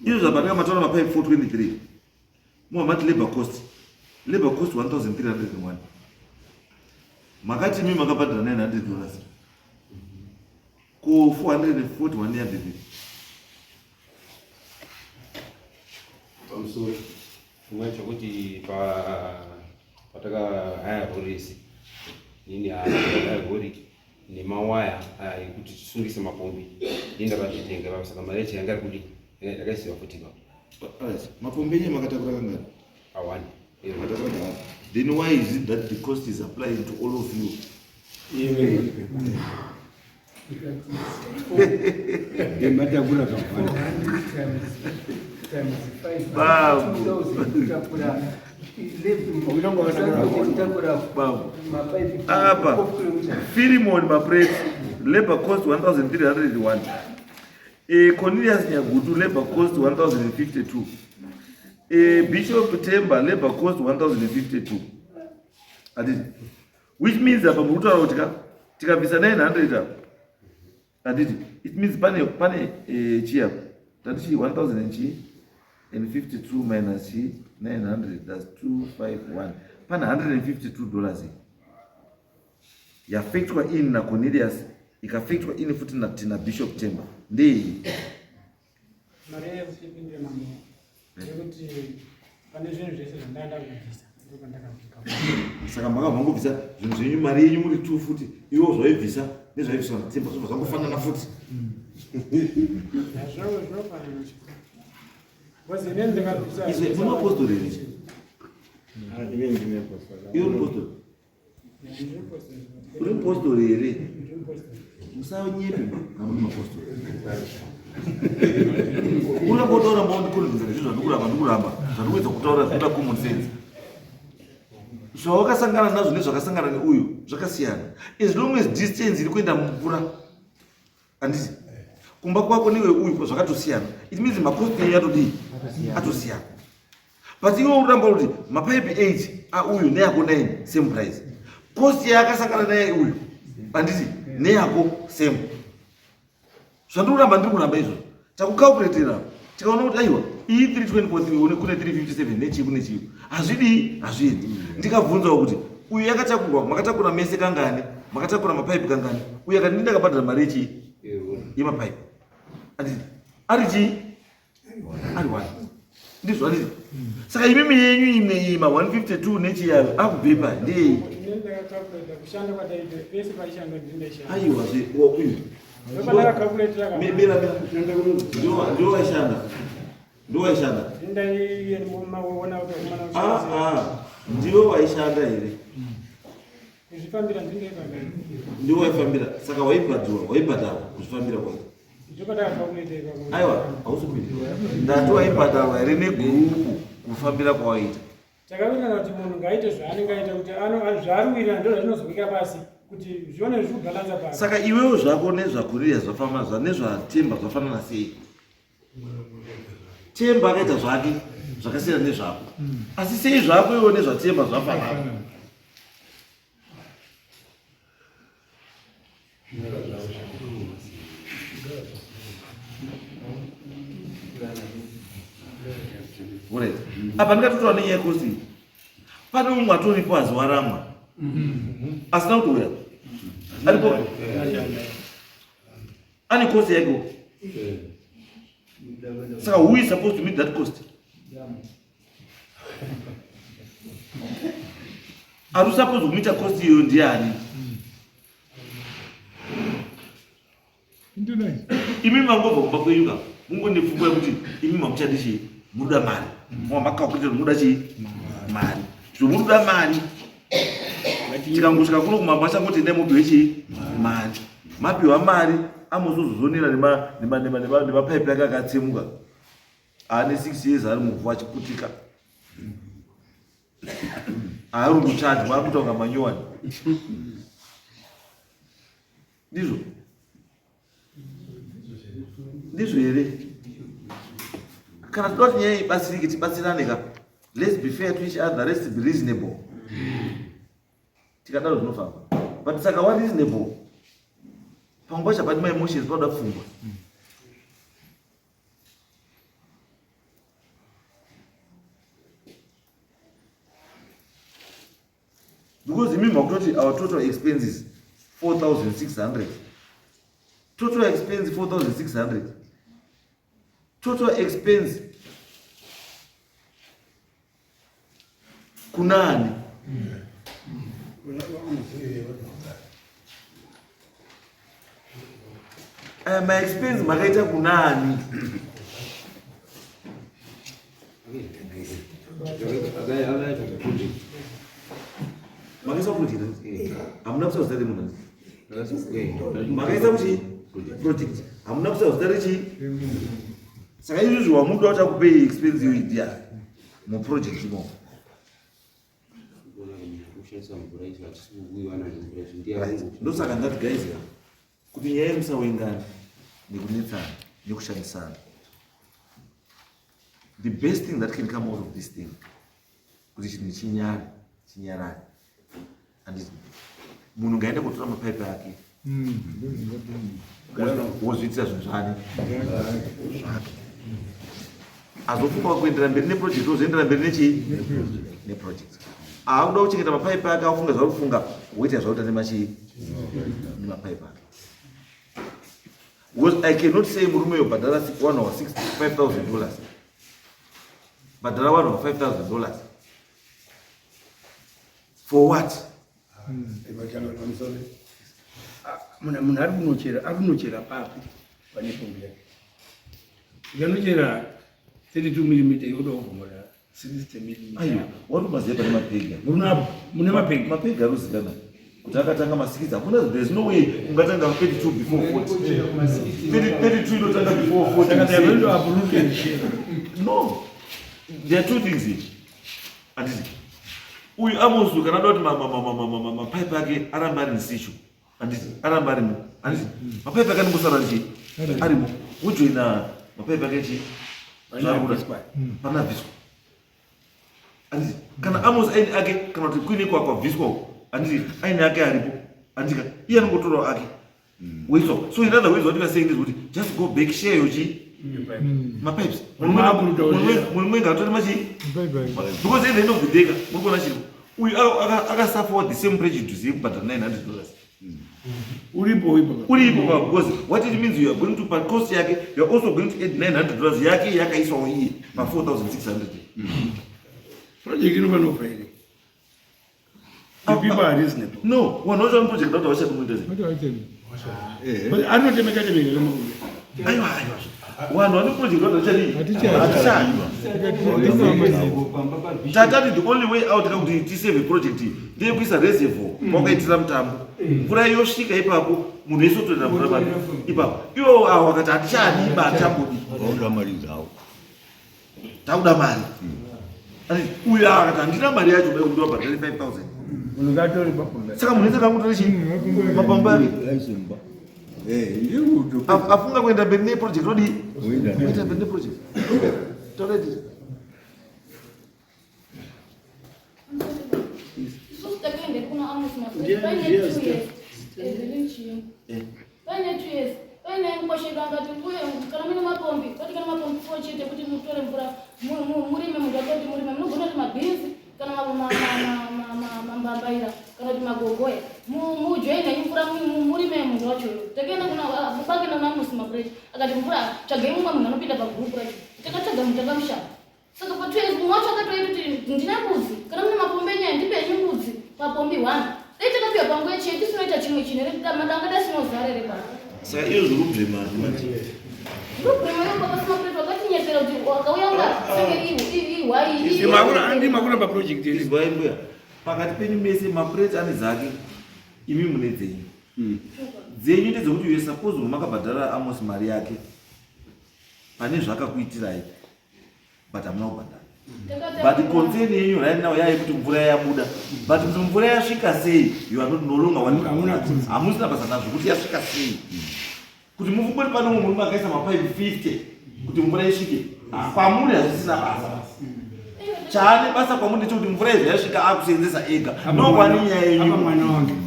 Izvo zvabandika mataura mapipe 423. Muwa mati labor cost. Labor cost 1301. Makati imi makabhadhara $900. Ko 441 yabvepi? Pamusoro chimwe chokuti pataka haya rorisi nini haya rori nemawaya aya ekuti tisungise mapombi ndini ndakazvitenga ipapo, saka mari yacho yanga iri kudii ndakaisiwa futi ipapo. Alright, mapombi enyu makatakura kangani? Awani. Makatakura kangani? Then why is it that the cost is applying to all of you? Matakura zvakawanda. Times 5. Babu. 2000 kutakura. Babu. Apa Philemon Mapreti labor cost 1301. Cornelius Nyagutu labor cost 1052. Bishop Temba labor cost 1052. Handiti? Which means apa muri kutaura kuti tikabvisa 900 apa. Handiti? It means pane chi apa. Tati chi 1000 and chi and 52 minus chi 900, that's 251. Pane $152 iyi. Yafactorwa in na Cornelius, ikafactorwa in futi na tina Bishop Temba. Ndei. Mari yekuchipindira mambo yekuti pane zvinhu zvese zvandanga kubvisa ndopandakabvika. Saka makabva mangobvisa zvinhu zvenyu, mari yenyu muri two futi, iwo zvaibvisa nezvaibviswa naTemba zvobva zvangofanana futi. Zvinofanana because inini ndakabvisa. Izwe muri mapostori here? Iwe uri postori? Uri mupostori here? Musanyepe kana muri mapostori. Uramba utaura maundikonzera zvinhu zvandikuramba ndikuramba zvandikuedza kutaura zvinoda common sense. Zvawakasangana nazvo nezvakasangana neuyu zvakasiyana. As long as distance iri kuenda mumvura, handiti kumba kwako newe uyu zvakatosiyana. It means macost enyu atodii? Atosiyana. But iwe uramba kuti mapaipi 8 auyu neako 9 same price. Cost yaakasangana naye uyu, handiti neyako same. Zvandikuramba ndiri kuramba izvo. Takucalculatera tikaona kuti aiwa iyi 324 kune 357 nechii kune chii hazvidii hazviendi. Ndikabvunzawo kuti uyu yakatakurwa makatakura mese kangani, makatakura mapaipi kangani, uyu akati ndakabhadhara mari yechii yemapaipi, handiti ari chii ari one ndizvo handiti. Saka imimi yenyu imwe iyi ma 152 nechiyayo akubhepa ndei? Inini ndakacalculata kushanda kwataita pese paishanda ndini ndaishanda. Aiwa zve uyu Ndopandakacalculatira Mira mira, ndiwo waishanda, ndiwo waishanda. Ndaiona kuti Ah, ah. Ndiwe waishanda here? Kuzvifambira ndingaifambira. Ndiwe waifambira. Saka waibhadhura, waibhadharwa kuzvifambira kwako. Ndopatakabva kunoita ipapo. Aiwa, hausi kuita. Ndati waibhadharwa here negurupu kufambira kwawaita? Takawirirana kuti munhu ngaaite zvaanenge aita kuti zvaari kuwirirana ndo zvatinozowika pasi kuti zvione zviri kubhalanza pasi. Saka iwewo zvako nezvaKuriya zvafamba nezvaTemba zvafanana sei? Temba akaita zvake zvakasiyana nezvako. Asi sei zvako iwe nezvaTemba zvafanana? Alright. Apa ndingatotaura nenyaya yekuti pane umwe atoripo aziwaramwa asina kutouya aripo ane cost yake saka who is supposed to meet that cost ari supposed kumeeta cost iyoyo ndiani imi mangobva kumba kwenyu ka mungone pfungwa yekuti imi mamuchadi chii munoda mari makakuita munoda chii mari zvino munoda mari tikangosvika kuno kumambo achangoti endai mupiwe chii mari mapiwa mari amozozozonera nemapaipi ake akatsemuka ane 6 years ari muvhu achiputika ari kuchajwa ari kuita kunga manyowani ndizvo ndizvo here kana tinoda kuti nyaya ibatsirike tibatsirane ka let's be fair to each other let's be reasonable tikadaro zvinofamba but saka wa reasonable pamwe pacho hapadi maemotions panoda pfungwa because imi makutoti our total expenses 4600 total expense 4600 total expense kunani aya maexpense makaita kunani makaisa project hamuna kuisa zita remunhu makaisa kuchi project hamuna kuisa zita rechi saka izvozvo wamuda kuti akupei expense iyo idea muproject imomo ndosaka ndati guys kuti nyaya yemusawengana nekunetsana nekushandisana the best thing that can come out of this thing kuti chinhu chinyare chinyarare anditi munhu ngaende kotora mapaipi ake wozviitira zvinhu zvani zvake azofunga kuendera mberi neproject ozoendera mberi nechii neproject aakuda kuchengeta mapaipi ake afunga zvauri kufunga woita zvauita nemachii nemapaipi ake because i cannot say murume uyo bhadhara 1 or 5000 dollars bhadhara 1 or 5000 dollars for what munhu ari kunochera ari kunochera papi pane pombi yake ikanochera 32 millimeter yoda kuvhomora 60 millimeter ayo wari kumaziva pane mapegi murunapo mune mapegi mapegi aruzikana kuti akatanga masikidzi hakuna there's no way ungatanga 32 before 40 32 inotanga before 40 saka they are going to uproot and share no there are two things here handiti uyu amosu kana ada kuti mapaipi ake arambe ari nsichu handiti arambe arimo handiti mapaipi ake anongosara arichi arimo wojoina mapaipi ake chi pana abviswa handiti kana amos aine ake kana kuti kuine kwakwabviswa uko handiti aine ake aripo handika iye anongotorawo ake woiswa so in other words what you are saying is kuti just go back share your chi mapipes munhu mwenga atori machi because at the end of the day ka muri kuona chiripo uyu akasuffer the same prejudice yekubhadhara 900 dollars uripo ipo uripo pa because what it means you are going to pa cost yake you are also going to add 900 dollars yake yakaiswawo iye pa 4600 project inofanira kubva here the people are reasonable no vanhu vacho vanoproject kuti havachadi kuita sei But anotemeka temeka kamakuya aiwa aiwa Vanhu vane project vati hatichadii? Hatichadi. Tatati the only way out kakuti tisave project iyi ndeyekuisa reservoir kwakaitira mutambo. Mvura yosvika ipapo munhu wese otorera mvura papi ipapo. Iwo awo wakati hatichadi batambodi. Vakuda mari dzavo. Takuda mari. Uyu akati handina mari yacho dai kuti wabhadhare 5000. Saka munhu wese kangutora chii? Mapamba ake. Afunga kuenda mberi neproject odii? Kuenda mberi neproject. Taura idzi. Isusu takaenda kuna Amos Mafredi paine 2 years. Evelyn Chiyungu. Paine 2 years. Paine mukoshedu angati mbuye kana mune mapombi, kwati kana mapombi 4 chete kuti mutore mvura murime munhu akati murime munogona kuti mabhinzi kana mambambaira kana kuti magogoya mujoine mvura murime munhu wacho uyo. Takaenda kuna pakaenda kuna Amos Mafredi akati mvura tsvagai mumwe munhu anopinda pagroup racho. Takatsvaga munhu takamushaya. Saka pa 2 years mumwe wacho akatoita kuti ndine mbudzi kana mune mapombi enyaya ndipe henyu mbudzi papombi one dai takapiwa panguva yechiye tisinoita chimwe chinhu here madanga dai sinozara here pano. Saka iyo zviri kubvema manje. Zviri kubvema iyo baba Smapreto vakatinyepera kuti wakauya unga senge ihwai. Andi makuramba project here. Izwai mbuya pakati penyu mese mapureti ane dzake imi mune dzenyu. Dzenyu ndedzekuti you suppose makabhadhara Amos mari yake pane zvakakuitirai. but hamuna kubhadhara but concern yenyu right now yaye kuti mvura yabuda but kuti mvura yasvika sei you are not no longer one hamusina basa nazvo kuti yasvika sei kuti mufungori pane mumwe murume akaisa mapaipi 50 kuti mvura isvike kwamuri hazvisina basa chaane basa kwamuri ndechekuti mvura izvo yasvika akuseenzesa ega ndokwani nyaya yenyu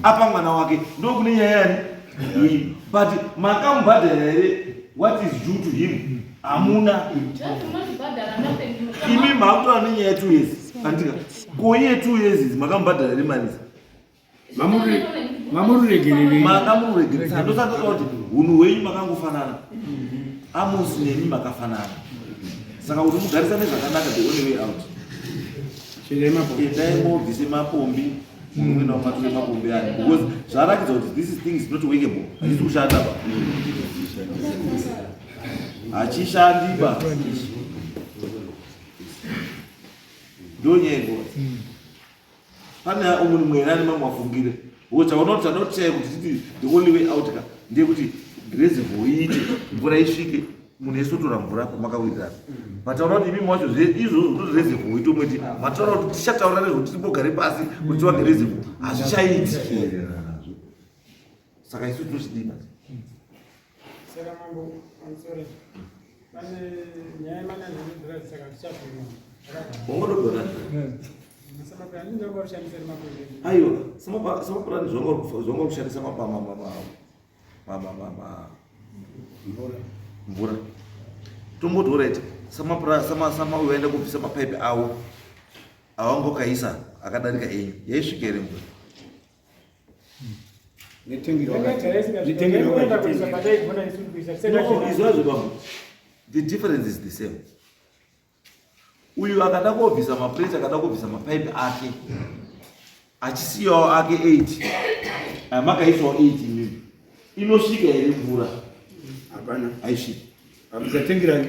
apa mwana wake ndokune nyaya yani but makamubhadhara here what is due to him hamuna imi makutora nenyaya ye 2 years andika ko iye 2 years idzi makamubhadhara here mari idzi mamururegererei makamururegeresa ndosaka kuti hunhu hwenyu makangofanana amusi nemi makafanana saka kuti mugarisane zvakanaka the only way out endai mobvise mapombi munoenda mumatore mapombi ayo because zvarakidza kuti this is thing is not workable hachisi kushanda ba hachishandi ba ndonyaya iko pane umwe mwena ane mamwe mafungire because chaona kuti chanotichaya kuti titi the only way out ka ndeyekuti reservoir iite mvura isvike munhu ese otora mvura pamakawirirana mataura kuti imimi wacho izvozvo kuti reservoir itomweti mataura kuti tichataura nezvekuti timbogare pasi kuti tivage reservoir hazvichaiti saka isu tinochidii manje saka mambo I'm sorry pane nyaya yemananhani saka tichazviona wangodogona aiwa samapurani zvanga kushandisa mvura tomboti orit sama uyo aenda kubvisa mapaipi awo awangokaisa akadarika enyu yaisvika here mvura izvazvo bambo the difference is the same uyu akada kobvisa maplate akada kobvisa mapaipi ake achisiyawo ake 8 amakaisawo 8 imimi inosvika here mvura hapana haisviki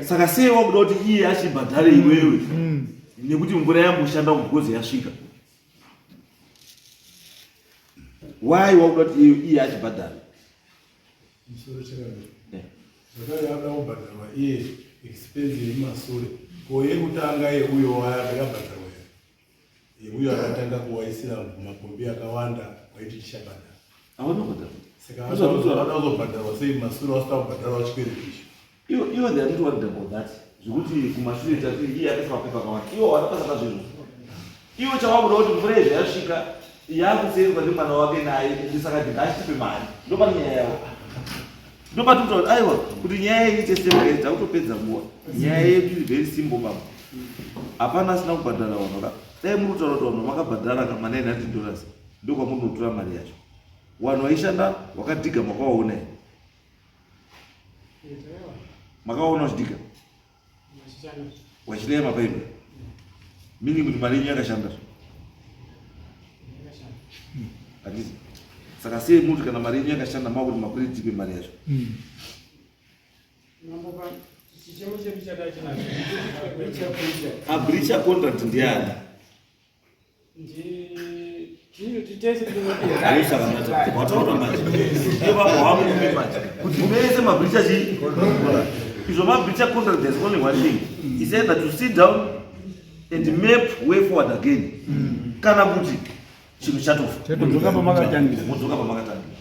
saka sei wakuda kuti iye achibhadhare iwewe nekuti mvura yamboshanda because yasvika why wakuda kuti iye achibhadhare Musoro chakadai. Zvakare akuda kubhadharwa iye expense yemasure. Ko yekutanga yeuyo waya akabhadharwa here? Yeuyo akatanga kuwaisira mapombi akawanda waiti tichabhadhara. Hauna kubhadhara. Saka anoda kuzobhadharwa sei masure wasina kubhadharwa chikwereti ichi? Iwo iwo they are not worried about that. Zvekuti kumashure tati iye akaisa mapepa akawanda. Iwo hawana basa nazvo izvozvo. Iwo chawakuda kuti mvura izvo yasvika yakuseenzwa nemwana wake naye saka ndingachitipe mari. Ndopane nyaya yavo. Ndopatikuta kuti aiwa kuti nyaya iyi ite simple takutopedza nguva. Nyaya yedu iri very simple baba. Hapana asina kubhadhara vanhu ka. Dai muri kutaura kuti vanhu makabhadhara ka ma 900 dollars ndokwamunotora mari yacho. Vanhu vaishanda wakadhiga makawaona here? Makaona uchidika wachileya mapaipi meaning kuti mari yenyu yakashanda handiti saka sei muti kana mari yenyu yakashanda makuti makuretipe mari yacho Mambo pa Chichemo chedu chatachinacho. Abreacha contract ndiani? Wataura manje ipapo wamurume manje kuti mese mabreacha chii izvo mabreacha contract, there's only one thing is either to sit down and map way forward again kana kuti chinhu chatofa. Mudzoka pamakatangira. Mudzoka pamakatangira.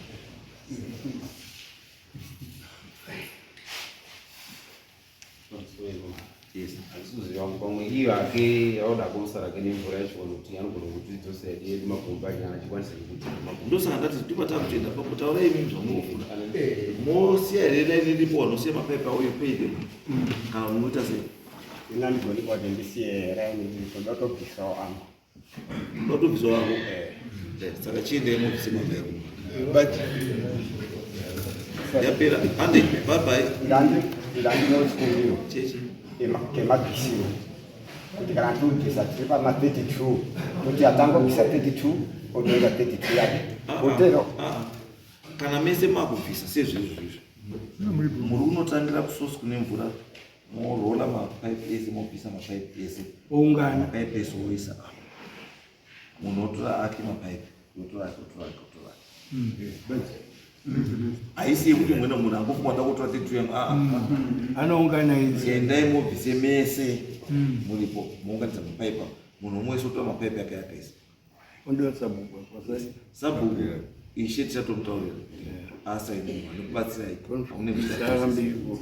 Yes, handisi kuziva pamwe iyo ake auda kusara ke nemvura yacho kana kuti anogona kutidzosera yedu mapombi acho kana achikwanisa nekuti Ndosaka ndati ndipo takutoenda papo. Taurai imi zvamunofuna, mosiya here line iripo, vanosiya mapaipi auyo, pay them, kana munoita sei? Ina ndigoni kuti ndisiye line iripo, ndotobvisawo angu. Ndotobvisa wako. Saka chiendei mubvise mapaipi. But Yapera, hande, bye bye. Ndandinochikumbiro Chechi kemabvisiro kuti kana tobvisa tiri pama 32, kuti atangobvisa 32 otoita 32 yake kutero. Ah, kana mese makubvisa sezvizvo izvo, muri kunotangira kusosi kune mvura, morola mapaipi ese, mobvisa mapaipi ese. Oungana. Mapaipi ese oisa apa, munhu otora ake mapaipi, otora ake, otora ake, otora ake. Haisi yekuti mwene munhu angofunga nda kutora 32 yangu, aa. Anoungana idzi. Endai mobvise mese muripo, mounganidza mapaipi apa, munhu umwe wese otora mapaipi ake akaisa. Ondiwa sabhuku. Sabhuku ishe tichatomutaurira asaini munhu anokubatsirai haune. Sarambipo.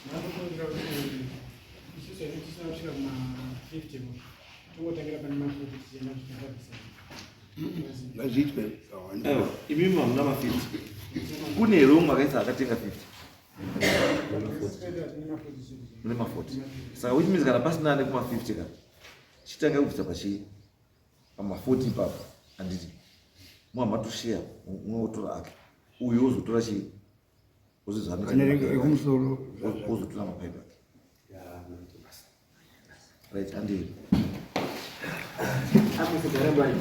Ndakufungira kuti isusu hedu tisina kusvika kuma 50, tongotangira pane ma 40 tichienda kusvika tabvisa. Ngazviitwe. Aiwa, imimi hamuna ma 50, kune here umwe akaisa akatenga 50? Mune ma 40, saka which means kana pasina ane kuma 50, kana chitanga kubvisa pachii pama 40 ipapo, handiti muhamatosheya, umwe wotora ake, uyu wozotora chii. Ekumusoro. Wozotora mapaipi ake. Right, handei. Amusigara manje.